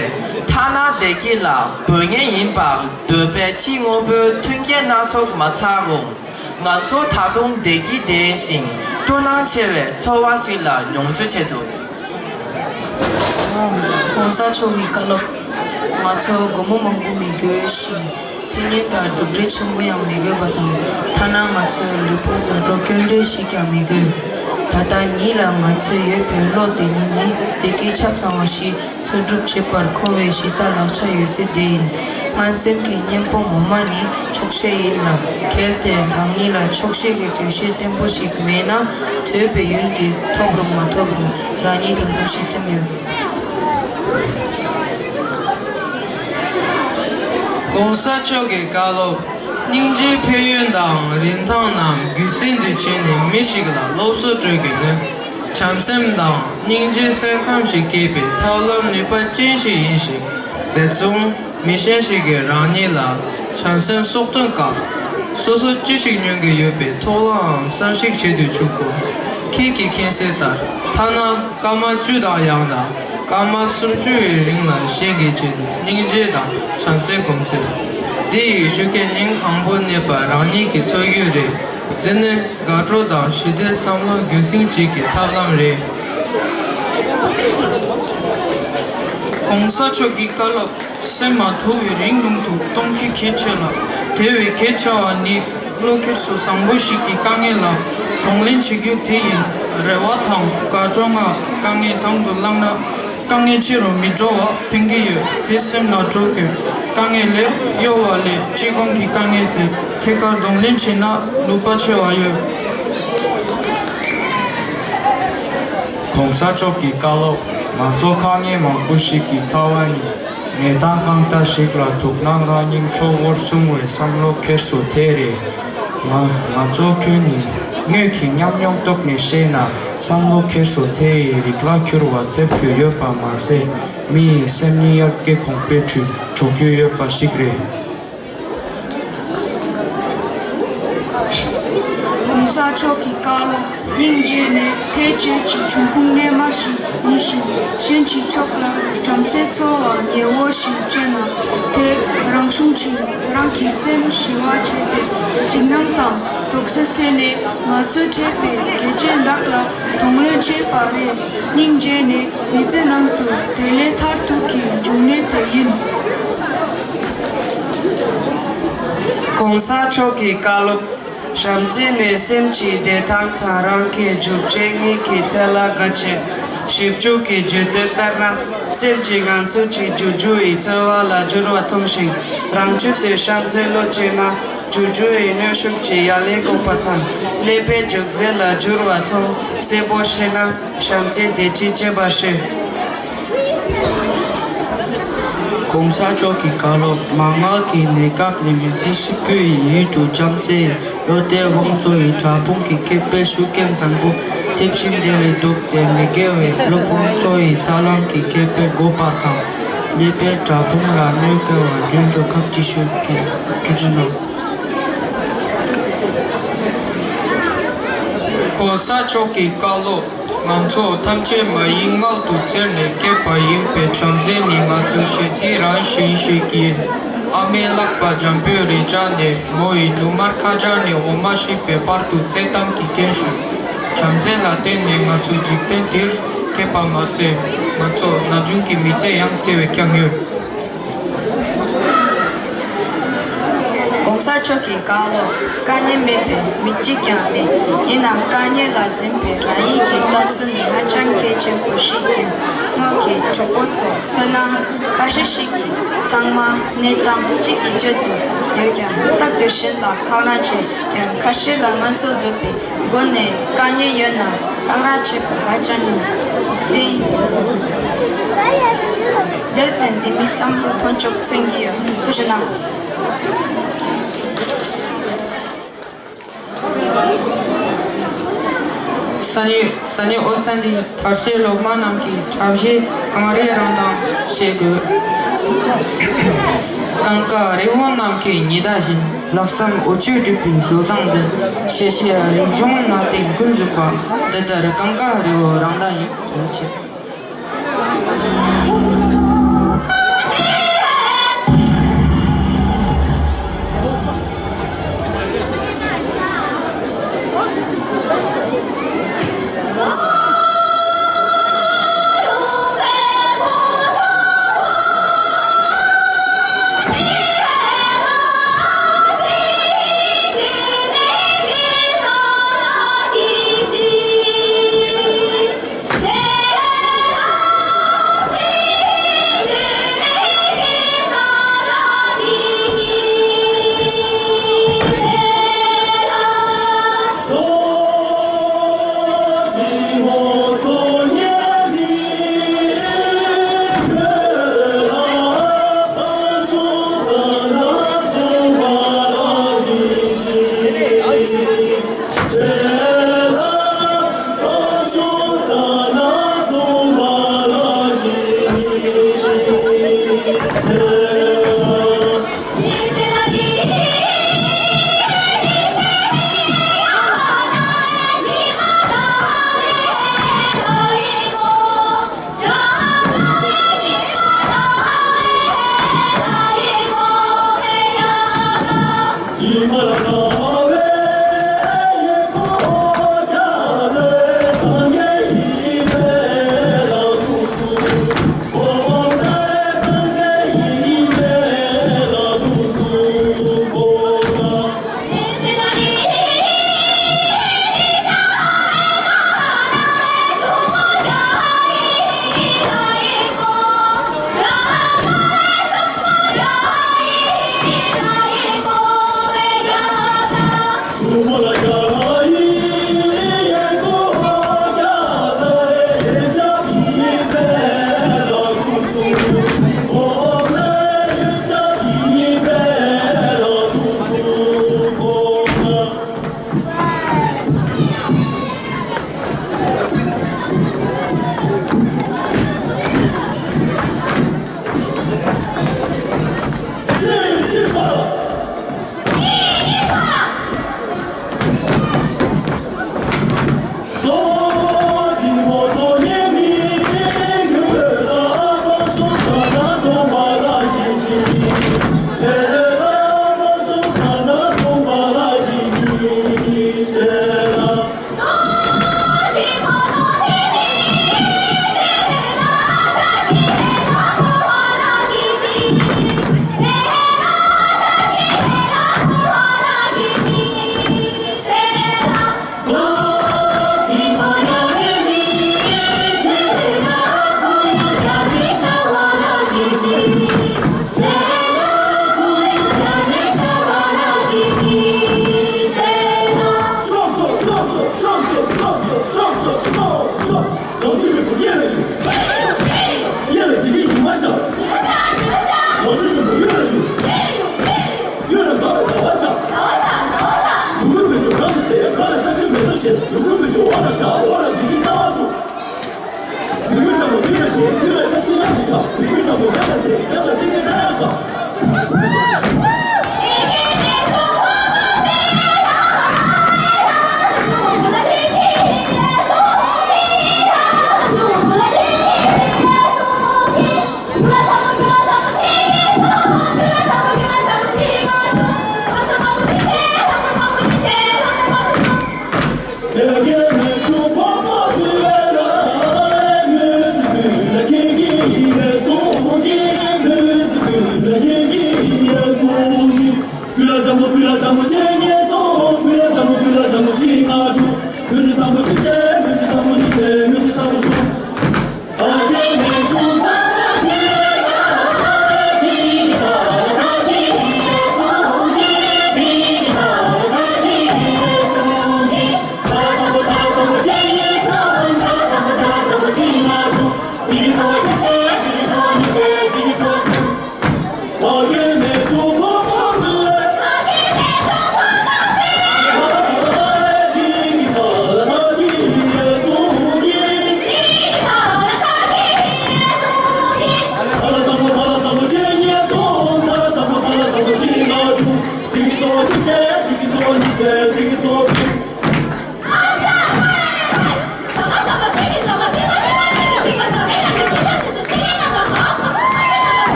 ཐ་ན་བདེ་སྐྱིད་ལ་དགོས་ངེས་ཡིན་པར་འདོད་པའི་ཕྱི་དངོས་པོའི་མཐུན་རྐྱེན་སྣ་ཚོགས་མ་ཚང་རུང་། ང་ཚོ་ད་དུང་བདེ་སྐྱིད་ལྡན་ཞིང་སྤྲོ་སྣང་ཆེ་བའི་འཚོ་བ་ཞིག་ལ་མྱོང་རྒྱུ་བྱེད་ཐུབ། གོང་ས་མཆོག་གི་བཀའ་སློབ། ང་ཚོ་སྒོར་མོ་མང་པོ་མི་དགོས་ཤིང་། མཚན་སྙན་དང་གྲུབ་འབྲས་ཆེན་པོ་ཡང་མི་དགོས་པ་དང་། ཐ་ན་ང་ཚོའི་ལུས་པོ་མཛའ་གྲོགས་སྐྱོན་བྲལ་ཞིག་ཀྱང་མི་དགོས། ད་ལྟ་ཉིད་ལ་ང་ཚོའི་ཡོད་པའི་བློ་དེ་ཉིད་ནི་བདེ་སྐྱིད་ཆ་ཚང་བ་ཞིག་འཚོལ་སྒྲུབ་བྱེད་པར་མཁོ་བའི་གཞི་རྩ་ལག་ཆ་ཡོད་ཚད་དེ་ཡིན། སྔོན་སེམས་ཀྱི་གཉེན་པོ་ངོ་མ་ནི་ཆོག་ཤེས་ཡིན་ལ། གལ་ཏེ་རང་ཉིད་ལ་ཆོག་ཤེས་ཀྱི་འདུ་ཤེས་བརྟན་པོ་ཞིག་མེད་ན། འདོད་པའི་ཡུལ་འདི་ཐོབ་རུང་མ་ཐོབ་རུང་རང་ཉིད་ད་དུང་ཞེ་ཚིམ་ཡོད། གོང་ས་མཆོག་གི་བཀའ་སློབ། སྙིང་རྗེའི་ཕན་ཡོན་དང་རིན་ཐང་རྣམས་རྒྱུ་མཚན་དུ་བྱས་ནས་མི་ཞིག་ལ་སློབ་གསོ་སྤྲོད་དགོས་ན། བྱམས་སེམས་དང་སྙིང་རྗེའི་སེམས་ཁམས་ཤིག་སྐྱེད་པའི་ཐབས་ལམ་ནུས་པ་ཅན་ཞིག་ཡིན་ཞིང་། དེ་མཚུངས། མི་གཞན་ཞིག་གིས་རང་ཉིད་ལ་བྱམས་སེམས་གསོག་འདོན་སྐབས། སོ་སོ་ཅི་ཞིག་མྱོང་གི་ཡོད་པའི་ཐོག་ལའང་བསམ་གཞིག་བྱེད་དུ་བཅུག་དགོས། ཁྱེད་ཀྱིས་མཁྱེན་གསལ་ལྟར། ཐ་ན་སྐར་མ་བཅུ་དང་ཡང་ན་སྐར་མ་སུམ་ཅུ་ཡི་རིང་ལ་གཞན་གྱི་ཆེད་དུ་སྙིང་རྗེ་དང་བྱམས་བརྩེ་སྒོམ་ཚེ། དེ་ཡི་ཤུགས་རྐྱེན་ཉིན་གང་པོ་གནས་པ་རང་ཉིད་ཀྱི་འཚོ་རྒྱུན་རེད། འདི་ནི་དགའ་སྤྲོ་དང་ཞི་བདེའི་བསམ་བློ་རྒྱུན་སྲིང་བྱེད་ཀྱི་ཐབས་ལམ་རེད། གོང་ས་མཆོག་གི་བཀའ་སློབ། སེམས་མ་དུལ་བའི་རིང་ལུང་དུ་གཏོང་རྒྱུ་གལ་ཆེ་ལ། དེ་བས་གལ་ཆེ་བ་ནི་བློ་ཁེར་སོ་བཟང་པོ་ཞིག་གི་དཀའ་ངལ་ལ་གདོང་ལེན་བྱེད་རྒྱུ་དེ་ཡིན། རེ་བ་དང་དགའ་སྤྲོ་ལྔ་དཀའ་ངལ་དང་དུ་བླངས་ན། དཀའ་ངལ་ཆེ་རུ་མི་འགྲོ་བ་ཕན་གྱི་ཡོད། དེ་སེམས་ལ་འགྲོ་དགོས། དཀའ་ངལ་ལས་གཡོལ་བ་ལས་སྤྱི་ཁོག་གི་དཀའ་ངལ་དེ་ཐད་ཀར་གདོང་ལེན་བྱས་ན་ལེགས་པ་ཆེ་བ་ཡོད། གོང་ས་མཆོག་གི་བཀའ་སློབ། ང་ཚོ་དཀའ་ངལ་མང་པོ་ཞིག་གི་རྩ་བ་ནི་གནས་སྟངས་གང་འདྲ་ཞིག་ལ་ཐུག་ནའང་རང་ཉིད་ཚོ་བོར་སོང་བའི་བསམ་བློ་འཁྱེར་སོ་དེ་རེད། ང་ང་ཚོ་ཁྱོན་ནས་ངོས་ཀྱི་ཉམས་མྱོང་ཐོག་ནས་བཤད་ན་བསམ་བློ་འཁྱེར་སོ་དེ་ཡི་རིགས་ལ་འཁྱུར་བ་ཐེབས་རྒྱུ་ཡོད་པ་མ་ཟད་མི་ཡི་སེམས་ཉིད་ཡར་རྒྱས་གོང་འཕེལ་འགྲོ་རྒྱུ་ཡོད་པ་ཞིག་རེད། གོང་ས་མཆོག་གི་བཀའ་སློབ་སྙིང་རྗེ་ནི་ཐེག་ཆེན་གྱི་འབྱུང་ཁུངས་རྣལ་མ་ཞིག་ཡིན་ཞིང་གཞན་གྱི་ཕྱོགས་ལ་བྱམས་བརྩེ་ཚོར་བ་ཉེ་བོ་ཞིག་སྐྱེས་ན་དེ་རང་བྱུང་གིས་རང་གི་སེམས་ཞི་བ་བྱས་ཏེ་འཇིགས་སྣང་དང་དོགས་སེལ་སེལ་ནས་ང་ཚོའི་འཕྲད་པའི་དགེ་རྒན་དག་ལ་གདོང་ལེན་བྱེད་པ་རེད། སྙིང་རྗེ་ནི་མི་ཚེ་ནང་དུ་བདེ་ལེགས་མཐར་ཐུག་གི་འབྱུང་གནས་དེ་ཡིན། གོང་ས་མཆོག་གི་བཀའ་སློབ། བྱམས་བརྩེ་ནི་སེམས་ཀྱི་བདེ་ཐང་དང་རང་གི་རྒྱུ་འབྲས་གཉིས་ཀྱི་ཐད་ལ་དགའ་ཆེ། ཞིབ་འཇུག་གི་བརྗོད་དོན་ལྟར་ན་སེམས་ཀྱིས་ང་ཚོ་གཅིག་གྱུར་རྒྱུ་ཡི་འཚོ་བ་ལ་འགྱུར་བ་མཐོང་ཞིང་རང་རྒྱུད་དུ་བྱམས་བརྩེ་བློ་སྐྱེས་ན། འགྱུར་རྒྱུ་ཡི་གནོན་ཤུགས་ཀྱི་ཡ་ལན་འགོག་པ་དང་ཀླད་པའི་འཇུག་རྫས་ལ་འགྱུར་བ་ཐོན་གསལ་པོ་ཤེས་ན་བྱམས་བརྩེ་བདེ་སྐྱིད་སྐྱེ་བ་ཞིག་གོང་ས་མཆོག་གི་བཀའ་སློབ་མ་དངུལ་གྱི་གནད་འགག་ལས་མི་ཚེ་ཧྲིལ་པོའི་ཡུན་དུ་བྱམས་བརྩེ་བློ་གཏད་དབང་གཙོ་ཡི་དྲག་དཔུང་གི་ཁེ་ཕན་ཤུགས་རྐྱེན་བཟང་པོ་ཐེབས་ཤིང་དེ་ལས་ལྡོག་སྟེ་མི་དགེ་བའི་བློ་དབང་གཙོ་ཡི་རྩ་ལམ་གྱི་ཁེ་ཕན་འགོག་པ་དང་ཀླད་པའི་དྲག་དཔུང་ལ་གནོད་སྐྱེལ་བ་རྒྱུན་འཇོག་ཁག་ཅིག་ཞུ་གི་ཐུགས་རྗེ་གནང་། གོང་ས་མཆོག་གི་བཀའ་སློབ། ང་ཚོ་ཐམས་ཅད་མ་ཡི་མངལ་དུ་བཙིར་ནས་སྐྱེས་པ་ཡིན་པས་བྱམས་བརྩེ་ནི་ང་ཚོའི་གཤིས་རྩིས་རང་བཞིན་ཞིག་ཡིན། ཨ་མའི་ལག་པ་འཇམ་པོས་རེག་བྱ་ནས་མོ་ཡི་ནུ་མར་ཁ་སྦྱར་ནས་འོ་མ་བཤུས་པའི་བར་དུ་བརྩེ་གཏམ་གྱིས་བསྐྱལ་ཞིང་། བྱམས་བརྩེ་ལ་བརྟེན་ནས་ང་ཚོ་འཇིག་རྟེན་འདིར་སྐྱེས་པ་མ་ཟད་ང་ཚོ་ན་ཆུང་གི་མི་ཚེ་ཡང་བརྩེ་བས་བསྐྱངས་ཡོད། གོང་ས་མཆོག་གི་བཀའ་སློབ། དཀའ་ངལ་མེད་པའི་མི་གཅིག་ཀྱང་མེད། ཡིན་ནའང་དཀའ་ངལ་ལ་འཛེམ་པའི་རང་ཉིད་ཀྱི་ལྟ་ཚུལ་ནི་ཧ་ཅང་གལ་ཆེན་པོ་ཞིག་ཡིན། སྔོན་གྱི་གྲོགས་པོ་ཚོ་མཚོན་ན་ཁ་ཤས་ཤིག་གིས་ཚང་མ་གནས་སྟངས་གཅིག་གི་ཆེད་དུ་ཡོད་ཀྱང་རྟག་ཏུ་གཞན་ལ་འཁང་ར་བྱེད། ཡང་ཁ་ཤས་ལ་ང་ཚོ་འདོད་པའི་སྒོ་ནས་དཀའ་ངལ་ཡོད་ན་འཁང་ར་བྱེད་པ་ཧ་ཅང་ཉུང་། དེ་དེར་བརྟེན་འདི་མི་བསམ་བློ་ཐོན་ཆོག་མཚོན་གྱི་ཡོད། ཐུགས་རྗེ་གནང་། ས་གནས་ས་གནས་ཨོ་སི་ཐན་གྱི་དར་ཤའི་སློབ་མ་རྣམས་ཀྱིས་གྲྭ་བཞིའི་གངས་རི་རང་མདངས་བཤད་དགོས། གངས་དཀར་རི་བོ་རྣམས་ཀྱི་ཉི་ཟླ་བཞིན། ལྷག་བསམ་འོ་ཆུས་བསྒྲིབས་པའི་སྲོལ་བཟང་ལྡན། ཤེས་བྱའི་རིག་གཞུང་ནང་དུ་ཀུན་འཛུགས་པ། འདི་ལྟར་གངས་དཀར་རི་བོ་རང་མདངས་ཡིན། ཐུགས་རྗེ་ཆེ།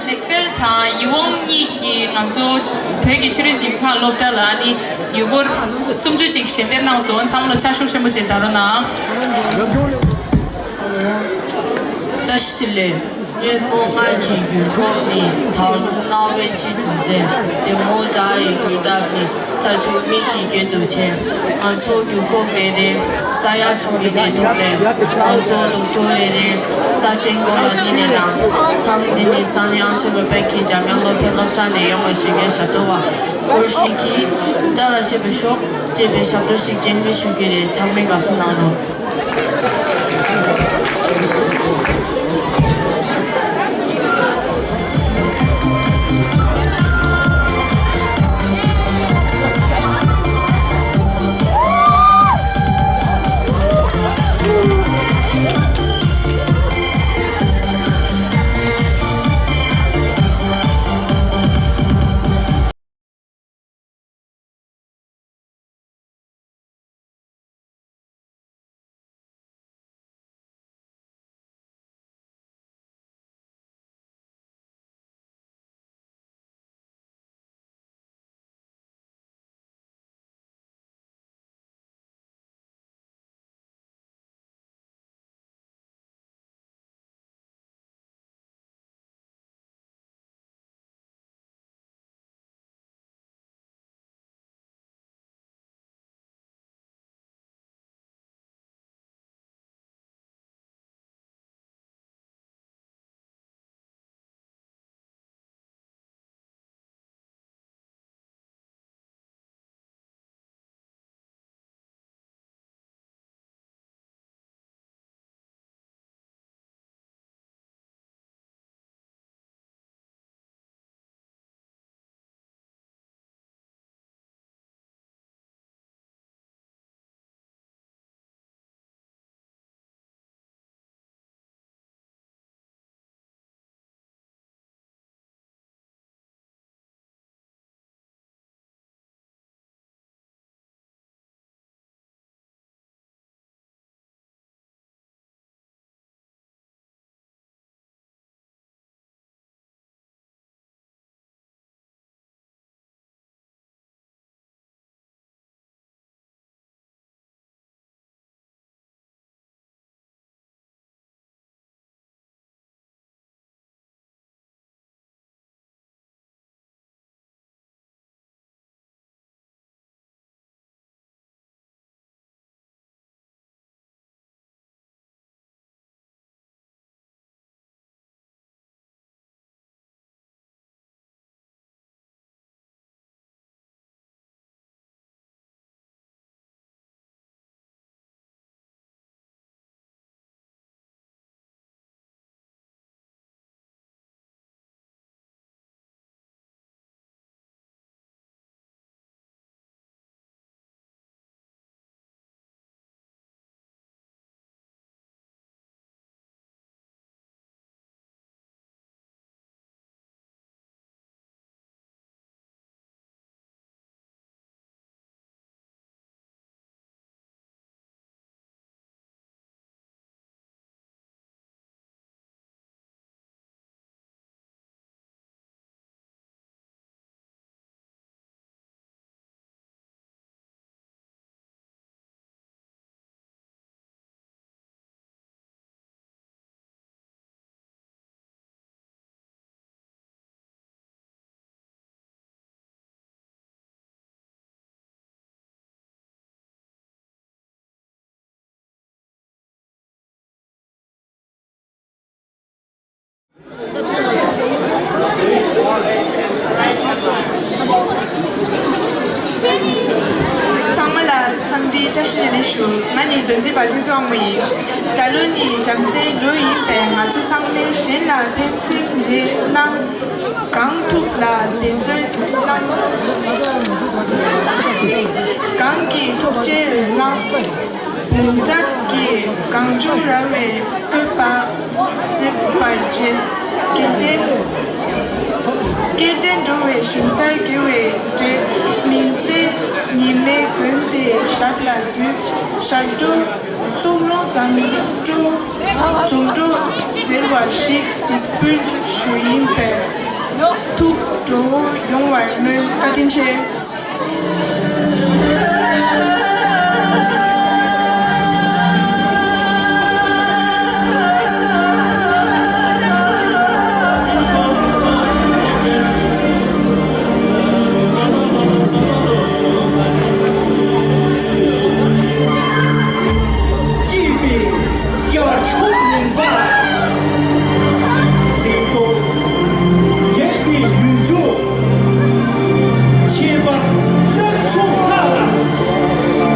ལེགས་སྤེལ་དང་ཡིད་འོང་གཉིས་ཀྱིས་ང་ཚོ་བོད་ཀྱི་ཆོས་རིག་གཟིགས་སྐྱོང་སློབ་གྲྭ་ལ་ནི་ཡུལ་སྐོར་སུམ་ཅུ་ཅིག་ཞལ་འདེབས་གནང་སོང་། ཚང་མ་ལ་ཕྱག་ཤུགས་ཆེན་པོ་ཅིག་བརྡབ་རོགས་གནང་། བཀྲ་ཤིས་བདེ་ལེགས། སྙན་མོ་ལྔ་ཡི་ཡུལ་སྐོར་ནི། དག་རླུང་རྣ་བའི་དཔྱིད་དུ་གཟེར། ལྡེ་མོ་སྒྲ་ཡི་འགུལ་སྟབས་ནི། ཐག་ཆོད་མིག་གི་དགེ་སྡུག་ཆེ། ང་ཚོ་རྒྱུ་ཁོག་རེ་རེ། ས་ཡ་དྲུག་གི་གནས་ཐོག་ལས། ང་ཚོ་རྡོག་ཐོ་རེ་རེ། ས་ཆེན་མགོ་ལ་གཉིས་ནས་ལངས། མཚམས་འདི་ནི་ས་གནས་ཨམ་ཆོས་བོད་པའི་ཁྱིམ་འཇམ་དབྱངས་སློབ་ཕྲུག་སློབ་གྲྭ་ནས་ཡོང་བ་ཞིག་གི་ཞབས་བྲོ་བ། སྐོར་ཞིག་གིས། བཀྲ་ལ་ཤིས་པའི་ཤོག་ཅེས་པའི་ཞབས་བྲོ་ཞིག་རྗེས་མི་ཞུ་གི་རེད། ཚང་མས་དགའ་བསུ་གནང་རོགས། སྒྲོན་འཛིན་པ་ཕུན་ཚོགས་དབང་མོ་ཡིན། ད་ལོ་ནི་བྱམས་བརྩེའི་ལོ་ཡིན་པས། ང་ཚོ་ཚང་མས་གཞན་ལ་ཕན་སེམས་རེ་གནང་། གང་ཐུབ་ལ་འབད་བརྩོན་གནང་། གང་གིས་ཐུགས་རྗེ་རེ་གནང་། འབུམ་ཕྲག་གི་གངས་ལྗོངས་ར་བས་བཀོད་པ་གཟིགས་པར་བྱེད། སྐལ་ལྡན། སྐལ་ལྡན་འགྲོ་བའི་ཞིང་སར་དགེ་བའི་འབྲས། མི་ཚེ་ཉི་མའི་མགོན་དེ་ཞབས་ལ་འདུད། ཞབས་བྲོ་གསུང་རོགས། འཛུམ་བྲོ་འཛུམ་བྲོ་ཟེར་བ་ཞིག་གཟིགས་འབུལ་ཞུ་ཡིན་པས། ཐུགས་སྤྲོ་བོ་ཡོང་བར་སྨོན། བཀའ་དྲིན་ཆེ། སྐྱིད་པའི་ཡར་ཕྱོགས་ལུང་པ། མཛེས་སྡུག་རྒྱས་པའི་ཡུལ་ལྗོངས། ཁྱད་པར་གནམ་ཕྱོགས་ས་ལ།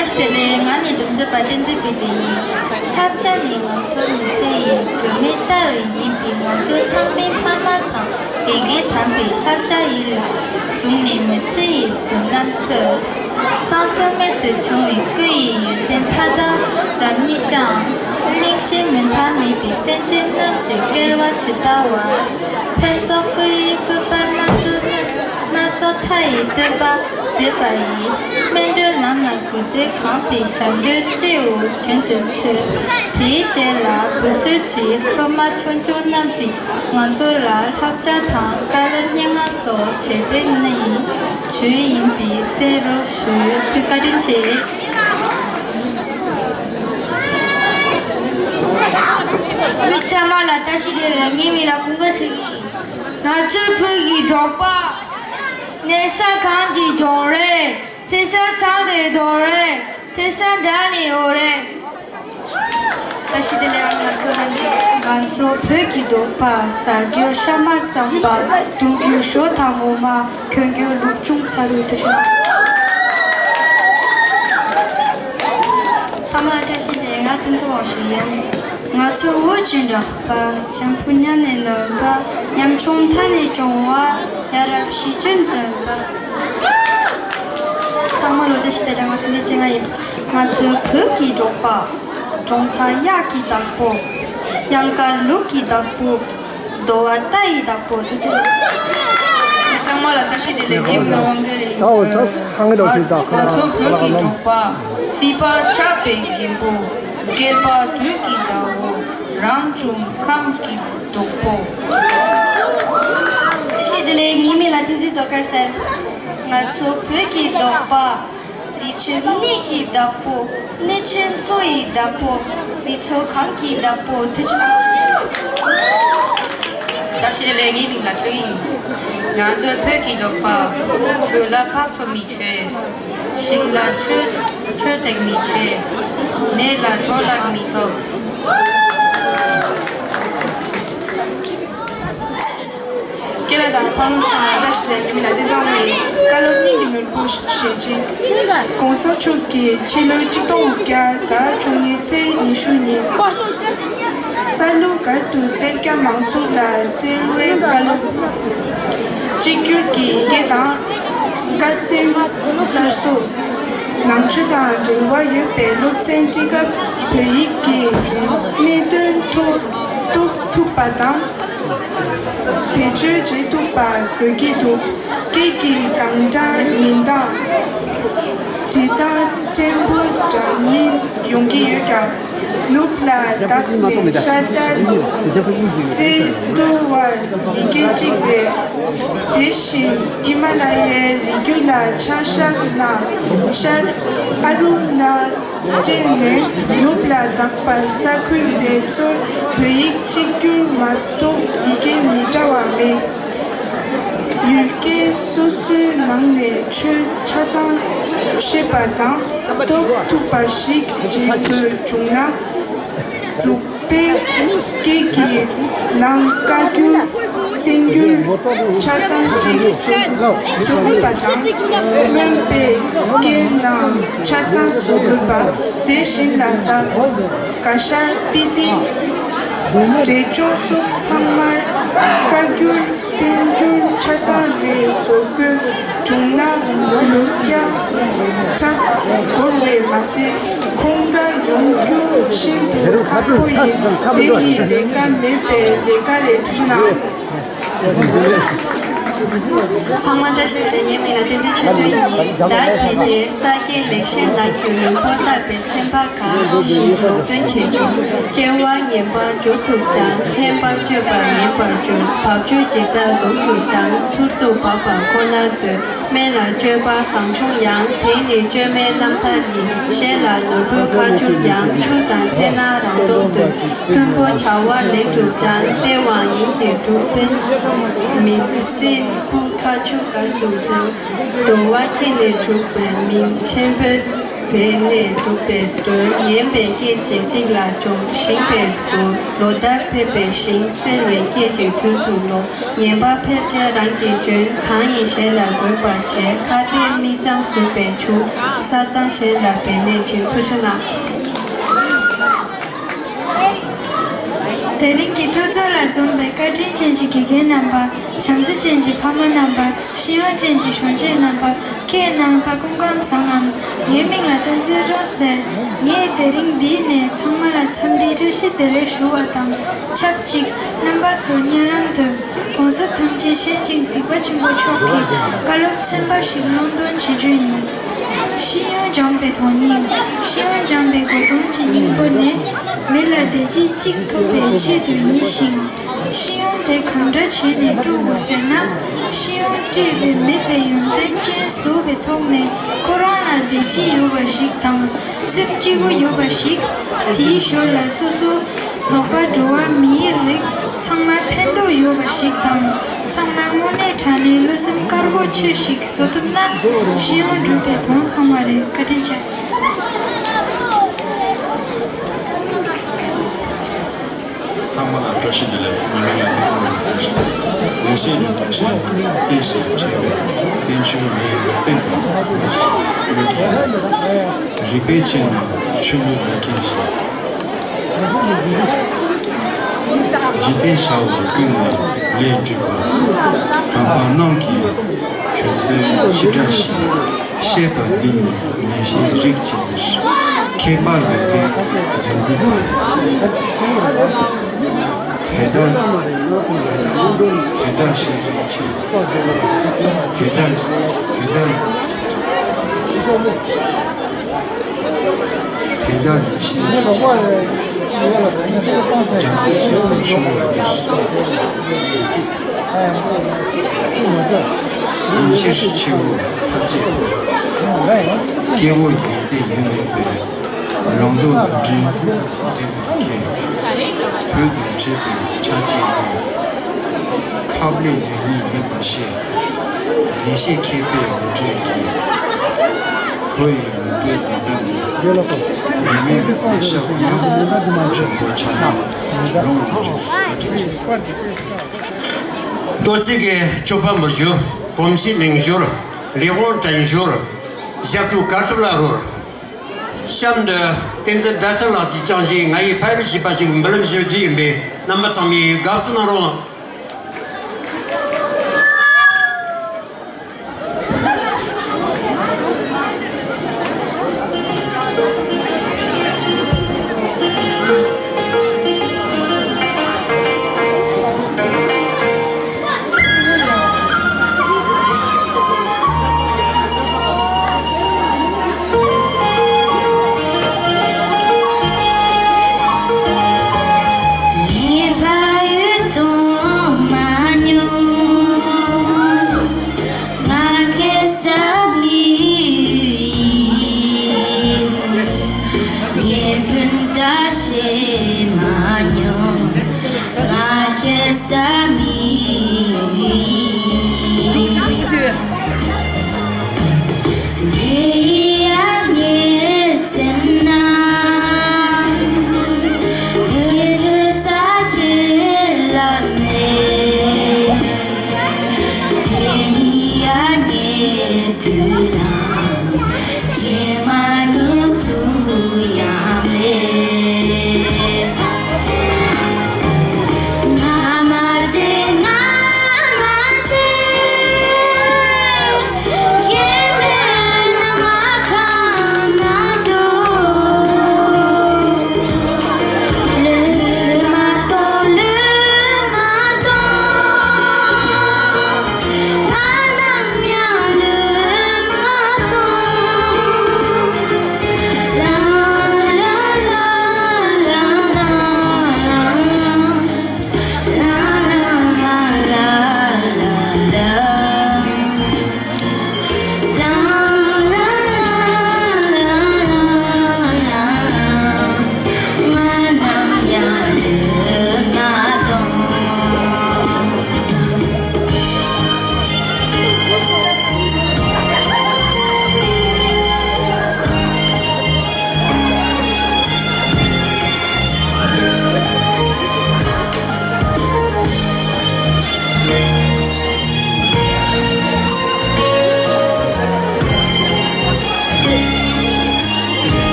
བཀྲ་ཤིས་བདེ་ལེགས། ང་ནི་སྒྲུང་རྩོམ་པ་བསྟན་འཛིན་བྷེ་བྷེ་ཡིན། བསླབ་བྱ་ནི་ང་ཚོ་མི་ཚེ་ཡི་སྒྲོན་མེ་ལྟ་བུ་ཡིན་པས། ང་ཚོ་ཚང་མའི་ཕ་མ་དང་དགེ་རྒན་དམ་པའི་བསླབ་བྱ་ཡིད་ལ་བཟུང་ནས། མི་ཚེ་ཡི་མདུན་ལམ་འཚོལ། སང་སང་རྨད་དུ་བྱུང་བའི་སྐུ་ཡི་ཡོན་ཏན་མཐའ་དག་རང་ཉིད་ཀྱང་། གླེང་གཞི་མུ་མཐའ་མེད་པའི་སེམས་ཅན་རྣམས་ཀྱི་སྐལ་བ་ཇི་ལྟ་བར། ཕུན་ཚོགས་སྐུ་ཡི་བཀོད་པ་སྣ་ཚོགས་སྣ་ཚོགས་མཐའ་ཡས་སྟོན་པ་མཛད་པ་ཡི། སྨིན་གྲོལ་ལམ་ལ་གུས་བརྩེས་གང་དེ་ཞབས་འདྲེན་སྤྱི་བོའི་བྱིན་དུ་འཕྲུལ། དེའི་རྗེས་ལ་བུ་གསོད་ཀྱི་སློབ་མ་ཆུང་ཆུང་རྣམས་ཀྱིས་ང་ཚོ་ལ་བསླབ་བྱ་དང་བཀའ་སློབ་སྙན་ངག་སོགས་བྱས་ཏེ་ནི་བྱོན་ཡིན་པས་གསན་རོགས་ཞུ། ཐུགས་བཀའ་དྲིན་ཆེ། མི་ཚང་མ་ལ་བཀྲ་ཤིས་བདེ་ལེགས། ངའི་མིང་ལ་ཀུན་དགའ་ཟེར་གྱི་ཡིན། ང་ཚོའི་བོད་ཀྱི་འབྲོག་པ། གནས་ས་གངས་ཀྱི་ལྗོངས་རེད། ཚེ་ས་ཚང་དེ་རྡོ་རེད། ཐེ་ས་འདྲ་ནི་འོ་རེད། བཀྲ་ཤིས་བདེ་ལེགས། ང་ཚོ་ལ་འདི། ང་ཚོ་བོད་ཀྱི་འབྲོག་པ། ཟ་རྒྱུ་ཤ་མར་རྩམ་པ། བཏུང་རྒྱུ་ཞོ་དང་ངོ་མ། གྱོན་རྒྱུ་ལུག་ཆུང་ཚ་རུ་དེ་ཚོ། ཚང་མ་བཀྲ་ཤིས་བདེ་ལེགས། ང་ཕུན་ཚོགས་དབང་ཕྱུག་ཡིན། ང་ཚོ་བོད་ཀྱི་འབྲོག་པ། ཆེན་པོ་མཉམ་ནས་ནོན་པ། ཉམ་ཆུང་མཐའ་ནས་སྐྱོང་བ། ཡ་རབས་གཞིས་བྱེས་འཛིན་པ། ཚང་མ་ལ་བཀྲ་ཤིས་བདེ་ལེགས། ང་ཚོ་འདི་ཅི་ང་ཡིན། ང་ཚོ་བོད་ཀྱི་འབྲོག་པ། གྲོང་ཚ་གཡག་གི་བདག་པོ། གཡང་དཀར་ལུག་གི་བདག་པོ། རྡོ་བ་རྟ་ཡི་བདག་པོ། ཐུགས་རྗེ་ཆེ། ཚང་མ་ལ་བཀྲ་ཤིས་བདེ་ལེགས། ངའི་མིང་ལ་དབང་རྒྱལ་ཡིན། ད་འོ་ད་ཚང་གི་ལོ་ཞིག་ད་ཁོ་ང་ཚོ་བོད་ཀྱི་འབྲོག་པ། སྲིད་པ་ཆགས་པའི་རྒན་པོ། བསྐལ་པ་དུས་ཀྱི་ཟླ་བོ། རང་བྱུང་ཁམས་ཀྱི་བདག་པོ། བཀྲ་ཤིས་བདེ་ལེགས། ངའི་མིང་ལ་བསྟན་འཛིན་རྡོ་དཀར་ཟེར། ང་ཚོ་བོད་ཀྱི་འབྲོག་པ། རི་ཆུ་གནས་ཀྱི་བདག་པོ། གནས་ཆེན་མཚོ་ཡི་བདག་པོ། རི་མཚོ་གངས་ཀྱི་བདག་པོ། ཐུགས་རྗེ་ཆེ། བཀྲ་ཤིས་བདེ་ལེགས། ངའི་མིང་ལ་ཆོས་ཡིན། ང་ཚོ་བོད་ཀྱི་འབྲོག་པ། ཆུ་ལ་ཕག་ཚོ་མི་ཆོད། ཤིང་ལ་ཆོས་ཆོས་དེག་མི་ཆོད། ནས་ལ་ཐོག་ལ་མི་ཐོག་ཁྱེད་ལ་དང་ཕ་རོལ་ཚང་མ་བཀྲ་ཤིས་བདེ་ལེགས། ངའི་མིང་ལ་བསྟན་འཛིན་རེད། བཀའ་སློབ་སྙིང་གི་ནོར་བུ་ཞེས་བྱ། གོང་ས་མཆོག་གིས་ཕྱི་ལོ་ཆིག་སྟོང་དགུ་བརྒྱ་དང་བཅུ་གཉིས་ཚེས་ཉི་ཤུ་ཉིན་ས་ལུག་སྒར་དུ་སེར་སྐྱ་མང་ཚོགས་ལ་བརྩེ་བའི་བཀའ་སློབ། གཅིག་གྱུར་གྱི་ཡི་གེ་དང་བཀའ་བསྟན་གསར་བཟོ། ནང་ཆོས་དང་འབྲེལ་བ་ཡོད་པའི་སློབ་ཚན་ཁྲིད་སྐབས་བོད་ཡིག་གི་གནད་དོན་ཐོག་རྟོགས་ཐུབ་པ་དང་། བེད་སྤྱོད་བྱེད་ཐུབ་པ་དགོས་ཀྱི་འདུག་སྐད་ཀྱི་གདངས་སྒྲ་མི་འདང་། འབྲི་སྟངས་ཕྲན་བུ་འདྲ་མིན་ཡོང་གི་ཡོད་ཀྱང་། ནུབ་ལ་དྭགས་ནས་ཤར་ལྟར་རྩེ་ཏོ་བར་ཡི་གེ་གཅིག་རེད། དེ་བཞིན་ཧི་མ་ལ་ཡའི་རི་རྒྱུད་ལ་ཆ་བཞག་ན། ཤར་ཨ་རུ་ན་ཅལ་ནས་ནུབ་ལ་དྭགས་བར་ས་ཁུལ་དེ་ཚོར་བོད་ཡིག་གཅིག་གྱུར་མ་གཏོགས་ཡི་གེ་མི་འདྲ་བ་མེད། ཡུལ་སྐད་སོ་སོའི་ནང་ནས་ཆོས་ཆ་ཚང་ཤེས་པ་དང་རྟོགས་ཐུབ་པ་ཞིག་བྱེད་དགོས་བྱུང་ན། འབྲུག་པའི་སྐད་ཀྱི་ནང་བཀའ་འགྱུར་བསྟན་འགྱུར་ཆ་ཚང་ཅིག་བཟོ་བཟོ་དགོས་པ་དང་། མོན་པའི་སྐད་ནང་ཆ་ཚང་བཟོ་དགོས་པ། དེ་བཞིན་ལ་དྭགས་ག་ཤར་སྤི་ཏི་འབྲས་ལྗོངས་སོགས་ཚང་མར་བཀའ་འགྱུར་བསྟན་འགྱུར་ཆ་ཚང་རེ་བཟོ་དགོས་བྱུང་ན། ལོ་བརྒྱ་ཕྲག་འགོར་བས་མ་ཟད། ཁོང་དགའ་ཡོང་རྒྱུ་ཤིན་ཏུ་ཁག་པོ་ཡིན། དེ་ནི་ལས་ཀ་མེད་པའི་ལས་ཀ་རེད། ཐུགས་རྗེ་གནང་། ཚང་མ་བཀྲ་ཤིས་བདེ་ལེགས། ངའི་མིང་ལ་བསྟན་འཛིན་ཆོས་སྒྲོན་ཡིན། བདག་གིས་དེར་ས་སྐྱའི་ལེགས་བཤད་ནང་གི་ལུང་པ་བཏབ་པའི་ཚན་པ་ཁག་ཞིག་ལུང་འདྲེན་བྱེད་རྒྱུ། སྐྱེ་བ་ངན་པ་སྦྱོར་དུ་ཀྱང་། ཕན་པ་སྤྱོད་པ་ངན་པར་སྦྱོར། བབ་ཅོལ་ཇི་ལྟར་ལོག་ཏུ་ཀྱང་། ཐུར་དུ་འབབ་པ་ཁོ་ནར་འདོད། སྨན་ལ་སྤྱོད་པ་བཟང་ཕྱོགས་ཡང་། དེང་ནི་བཅོས་མའི་རྣམ་ཐར་ཡིན། གཞན་ལ་ནོར་བུ་ཁ་བསྒྱུར་ཡང་། ཆུ་དང་འདྲེས་ན་རང་སྟོང་འདོད། ཕུང་པོ་བྱ་བ་ལེགས་གྲུབ་ཀྱང་། སྟེས་དབང་ཡིན་གྱི་གྲུབ་པས་མིན། སྲིན་བུ་ཁ་ཆུ་གར་དུ་འཛིན། འགྲོ་བ་ཁྱེར་ནས་གྲུབ་པས་མིན། ཆེན་པོའི་ བས་གནས་སྒྲུབ་པའི་སྒྲོལ། ཉན་པའི་སྐད་ཅིག་གཅིག་ལ་འཇོམས། ཞིང་པའི་མདོ་ལོ་ལྟར་ཕེབས་པའི་ཞིང་། གསེར་བའི་སྐད་ཅིག་མཐུར་དུ་ལོ། ཉན་པ་ཕལ་ཆེར་རང་གིས་འཇོན། གང་ཡིན་གཞན་ལ་འགོད་པར་བྱེད། ཁ་བརྡའི་མི་གཙང་ཟུག་པའི་ཆུ། ས་གཙང་གཞན་ལ་བས་གནས་ཤིང་། ཐུགས་རྗེ་གནང་། དེ་རིང་གི་སྤྲོ་ཚོགས་ལ་འཛོམས་པའི་བཀའ་དྲིན་ཅན་གྱི་དགེ་རྒན་རྣམ་པ། བྱམས་བརྩེ་ཅན་གྱི་ཕ་མ་རྣམ་པ། ཤེས་ཡོན་ཅན་གྱི་གཞོན་སྐྱེས་རྣམ་པ། ཁྱེད་རྣམ་པ་སྐུ་ཁམས་བཟང་ངམ། ངའི་མིང་ལ་བསྟན་འཛིན་རོ་ཟེར། ངས་དེ་རིང་འདིའི་ནས་ཚང་མ་ལ་འཚམས་འདྲིའི་བཀྲ་ཤིས་བདེ་ལེགས་ཞུ་བ་དང་ཆབས་ཅིག་རྣམ་པ་ཚོ་གཉན་རིམས་དང་གོང་ས་ཐམས་ཅད་མཁྱེན་ཅིང་གཟིགས་པ་ཆེན་པོ་མཆོག་གི་བཀའ་སློབ་ཚན་པ་ཞིག་ལུང་འདོན་བྱེད་རྒྱུ་ཡིན། ཤེས་ཡོན་སྦྱངས་པའི་དོན་སྙིང་། ཤེས་ཡོན་སྦྱངས་པའི་དགོས་དོན་གྱི་སྙིང་པོ་ནི། མི་ལ་བདེ་སྐྱིད་གཅིག་ཐོབ་པའི་ཆེད་དུ་ཡིན་ཞིང་། ཤེས་ཡོན་དེ་གང་འདྲ་བྱས་ནས་སྤྲོད་དགོས་ཟེར་ན། ཤེས་ཡོན་སྤྲད་པའི་མི་དེ་ཡོན་ཏན་ཅན་བཟོ་བའི་ཐོག་ནས་ཁོ་རང་ལ་བདེ་སྐྱིད་ཡོད་པ་ཞིག་དང་། སེམས་སྐྱིད་པོ་ཡོད་པ་ཞིག་དེའི་ཞོར་ལ་སོ་སོ། འབྲོག་པ་འགྲོ་བ་མིའི་རིགས་ཚང་མ་ཕན་ཐོགས་ཡོད་པ་ཞིག་དང་། ཚང་མ་དངོས་གནས་དྲང་གནས་བློ་སེམས་དཀར་པོ་ཆེ་ཞིག་བཟོ་ཐུབ་ན། ཤེས་ཡོན་འགྲུབ་པའི་དོན་ཚང་མ་རེད། བཀའ་དྲིན་ཆེ། ཚང་མ་ལ་བཀྲ་ཤིས་བདེ་ལེགས། ངའི་མིང་ལ་བསྟན་འཛིན་རོ་ཟེར། ངེས་ཤེས་ཡོད་པ་ཅན། རྟེན་གཞིར་བྱས་པའི་བསྟན་བཅོས་མིའི་རིགས་འཛིན་པ་ཞིག་ཡིན། རིག་པའི་ཆེད་ན་ཆོས་ལུགས་ལ་མཁས་ཤིང་། འཇིག་རྟེན་བྱ་བ་ཀུན་ལ་ལས་སྒྲིབ་པ། དྲང་པོ་རྣམས་ཀྱི་ཁྱོད་ཚོའི་ཞིབ་ཕྲ་ཞིག་བཤད་པ་འདི་ནི་ངེས་ཤེས་རིགས་གཅིག་ཏུ་མཁས་པ་ཡོན་ཏན་འཛིན་འཛིན་པ། དེ་ལྟར་དེ་ལྟར་ཞིག་རིགས་གཅིག་དེ་ལྟར་དེ་ལྟར། དེ་དག་ནི་ཤེས་བྱ་རྒྱ་མཚོ་ཆེན་པོའི་ཆུ་བོ་ཡིན། ཡིན་ཕྱིར་ཆུ་བོ་ཐམས་ཅད་སྐྱེ་བོ་ཡོན་ཏན་ཡོད་མེད་པའི་ལོངས་སྟོབས་དང་འབྲེལ་ལྡན་པར་མཁྱེན། དུས་དང་འཁྲིལ་བའི་ཆ་ཅན་དང་། ཁབ་ལེགས་ལེགས་ཉེས་ངེས་པར་ཤེས། ངེས་ཤེས་མཁས་པའི་འོད་འཕྲོས་ཀྱིས། ཁོ་ཡི་ལུང་བསྟན་དེ་དག་ནི། མི་མེད་པའི་གསེར་ཞགས་རྣམས། འཇོན་པོ་ཆ་ལ་ལོངས་སུ་གྱུར། བཀའ་དྲིན་ཆེ། ལྟོ་ཚིག་གི་སྤྱོད་པ་མི་འཇུ། གོམས་གཤིས་ལེགས་འབྱོར། ལས་དབང་དལ་འབྱོར། བཞག་ཏུ་དཀའ་ཐུབ་ལ་རོལ། གཤམ་དུ་བསྟན་འཛིན་ཟླ་གསལ་ལགས་ཀྱིས་བསྐྱངས་བཞེས་ང་ཡིས་ཕ་ཡུལ་ཞེས་པ་ཞིག་འབུལ་ལམ་ཞུ་རྒྱུ་ཡིན་པས་རྣམ་པ་ཚང་མས་དགའ་བསུ་གནང་རོགས་གནང་།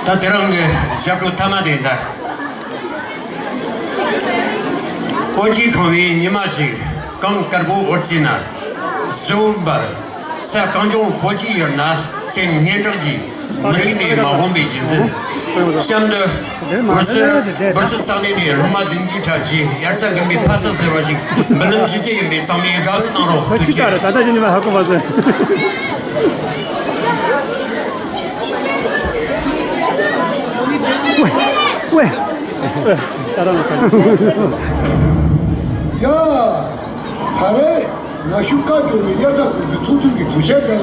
ད་དེ་རིང་གི་ཞབས་བྲོ་མཐའ་མ་དེ་འདྲ། ཨོ་ཅི་ཁང་བའི་ཉི་མ་ཞིག་གངས་དཀར་པོ་འོད་ཅན་ན། གཟི་འོད་འབར། ས་གངས་ལྗོངས་བོད་ཀྱི་ཡུལ་ན། སེམས་སྙན་གྲགས་ཀྱི་མི་རིགས་ནས་མ་འོངས་པའི་རྒྱུན་འཛིན། གཤམ་དུ། འབུར་སོད། འབུར་སོད་ས་གནས་ནས་སློབ་མ་བདུན་གྱིས་འཁྲབ་རྗེས་དབྱར་ས་དགུན་པའི་ཕ་ས་ཟེར་བ་ཞིག་འབུལ་ལམ་ཞུ་རྒྱུ་ཡིན་པས་ཚང་མས་དགའ་བསུ་གནང་རོགས། ཐུགས་རྗེ་ཆེ། ད་ལྟ་ཞིག་ཉི་མ་ཧ་གོ་མ་སོང་། ཝེ། ཝེ། ད་རང་ལ་ད། ཡ། ད་རེས་ན་གཞོན་བཀའ་བསྒྱུར་བའི་དབྱར་རྩྭ་དགུན་འབུའི་ཚོགས་འདུ་གི་དུས་ཆེན་དེ་ལ།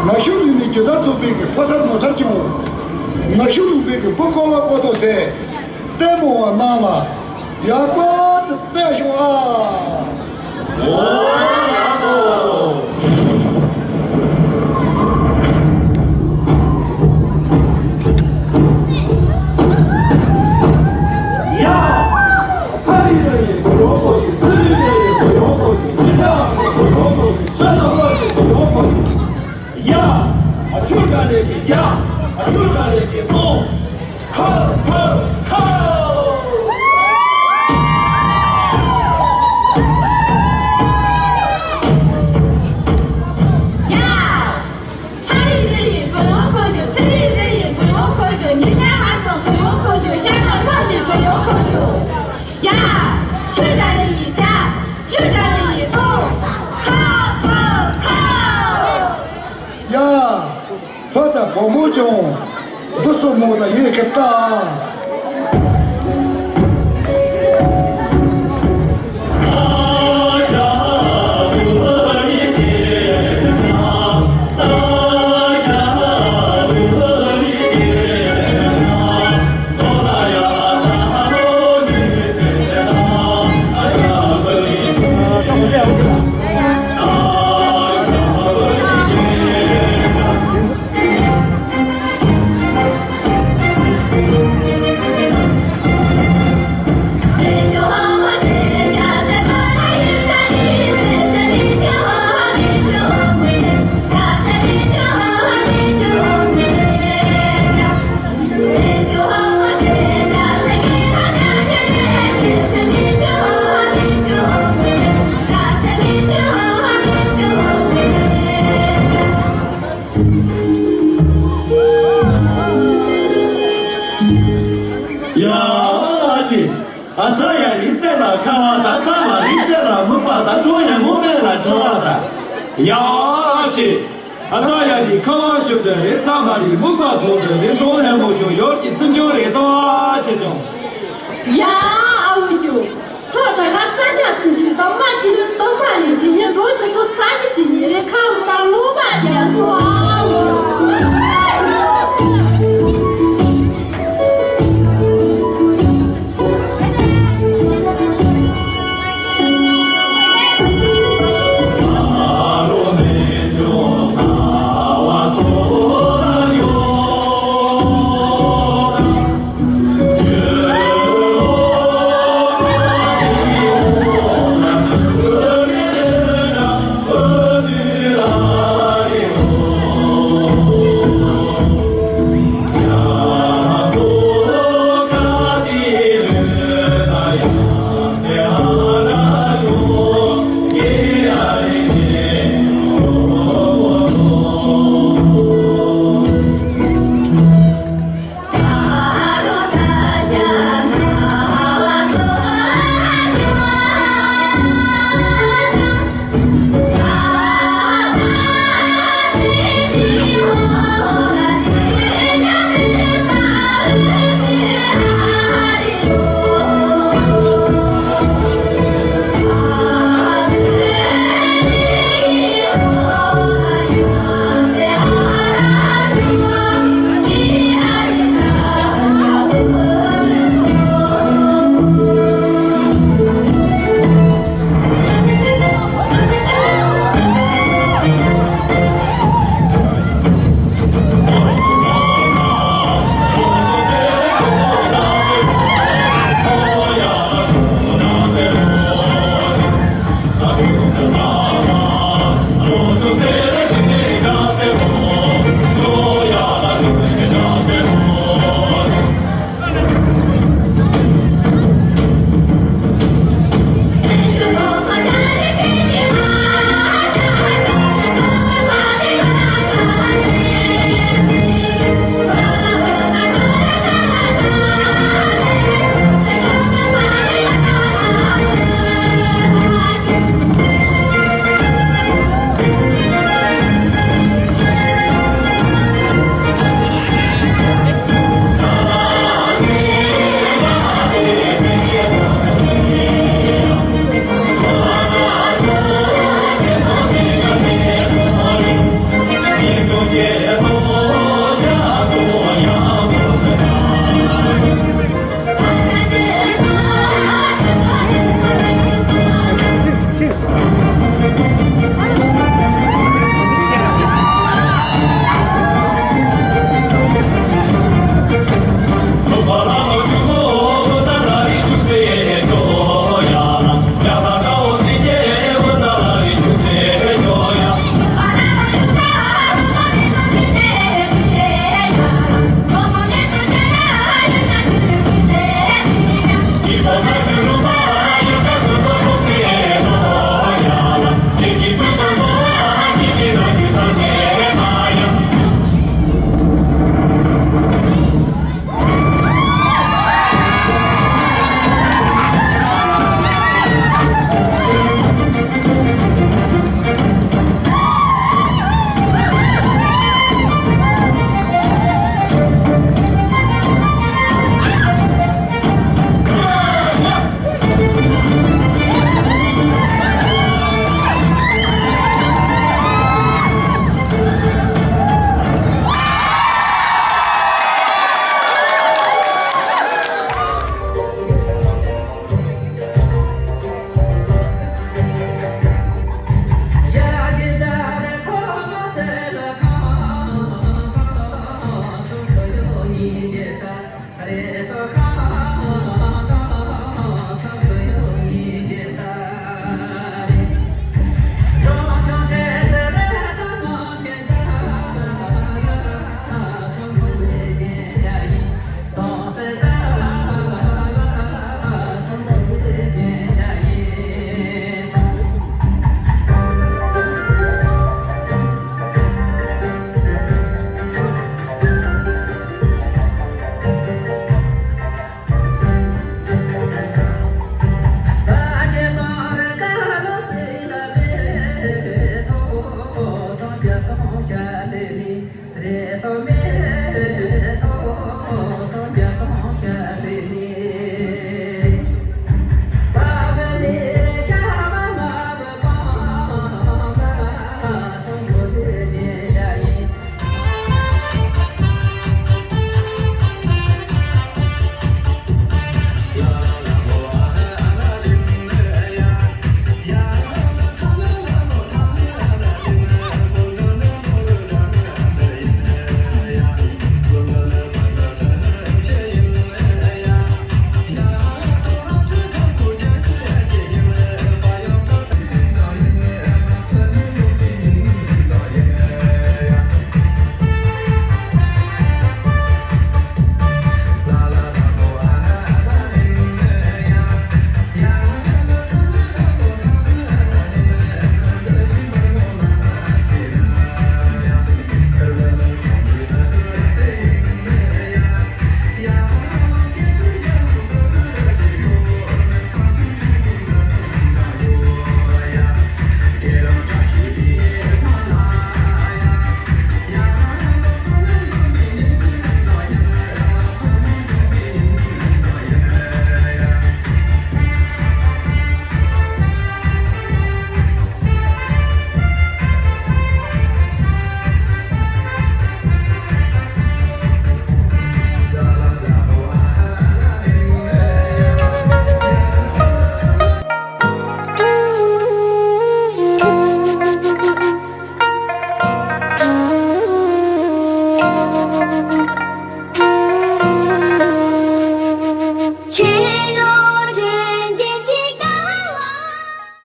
ན་གཞོན་རིག་གནས་སྦྱིན་བདག་ཚོགས་པའི་གི་ཕོ་གསར་མོ་གསར་གྱི་འོང་། ན་གཞོན་ལུང་པའི་གི་བུ་ཀོ་ལ་ཀོ་ཐོ་དེ། ལྟད་མོ་བ་རྣམས་ལ་ཡག་པོ་ཅིག་བལྟས་ཤོག་ཨ། འོ་ལགས་སོ། ཡ། ཕ་རི་རི་ཡི་གོ་ཡོང་གོ་ཡི་གོ་ཡོང་གོ་ཡི་ཅི་ཆ་གོ་ཡོང་གོ་ཡི་ཆ་ན་གོ་ཡི་གོ་ཡོང་གོ་ཡི། ཡ། ཨ་ཆུ་ག་ལེ་གི་ཡ། ཨ་ཆུ་ག་ལེ་གི་ཏོ། ཁ་ཁ་ཁ། ཡ། ཚ་རི་རི་ཡི་གོ་ཡོང་གོ་ཞུ། ཚི་རི་རི་ཡི་གོ་ཡོང་གོ་ཞུ། ཉི་ཆ་ཧ་སོ་གོ་ཡོང་གོ་ཞུ། ཤ་ཁ་ཁ་ཞིག་གོ་ཡོང་གོ་ཞུ། ཡ། ཆུ་ག་ལེ་ཡི་ཅ། ཆུ་ག་ལེ་ཡི་ཏོ། ཁ་ཁ་ཁ། ཡ། ཕ་དང་བུ་མོ་ཅུང་། བུ་སྲུ་མོ་དང་ཡོད་ཁ་ཏ། ཡ་ཨ་ཅེ། ཨ་ཙ་ཡ་རི་རྩེ་ལ་ཁ་བ་དང་ཚ་མ་རི་རྩེ་ལ་སྨུག་པ་དང་གྲོ་ཡ་མོ་མེ་ལ་ཁྲོ་བ་དང་། ཡ་ཨ་ཅེ། ཨ་ཙ་ཡ་རི་ཁ་བ་ཤུབ་དེ་རེད། ཚ་མ་རི་སྨུག་པ་ཐོག་དེ་རེད། གྲོ་ཡ་མོ་ཆུང་ཡོར་གྱི་སེམས་ཆུང་རེད་དོ། ཨ་ཅེ་ཅུང་། ཡ།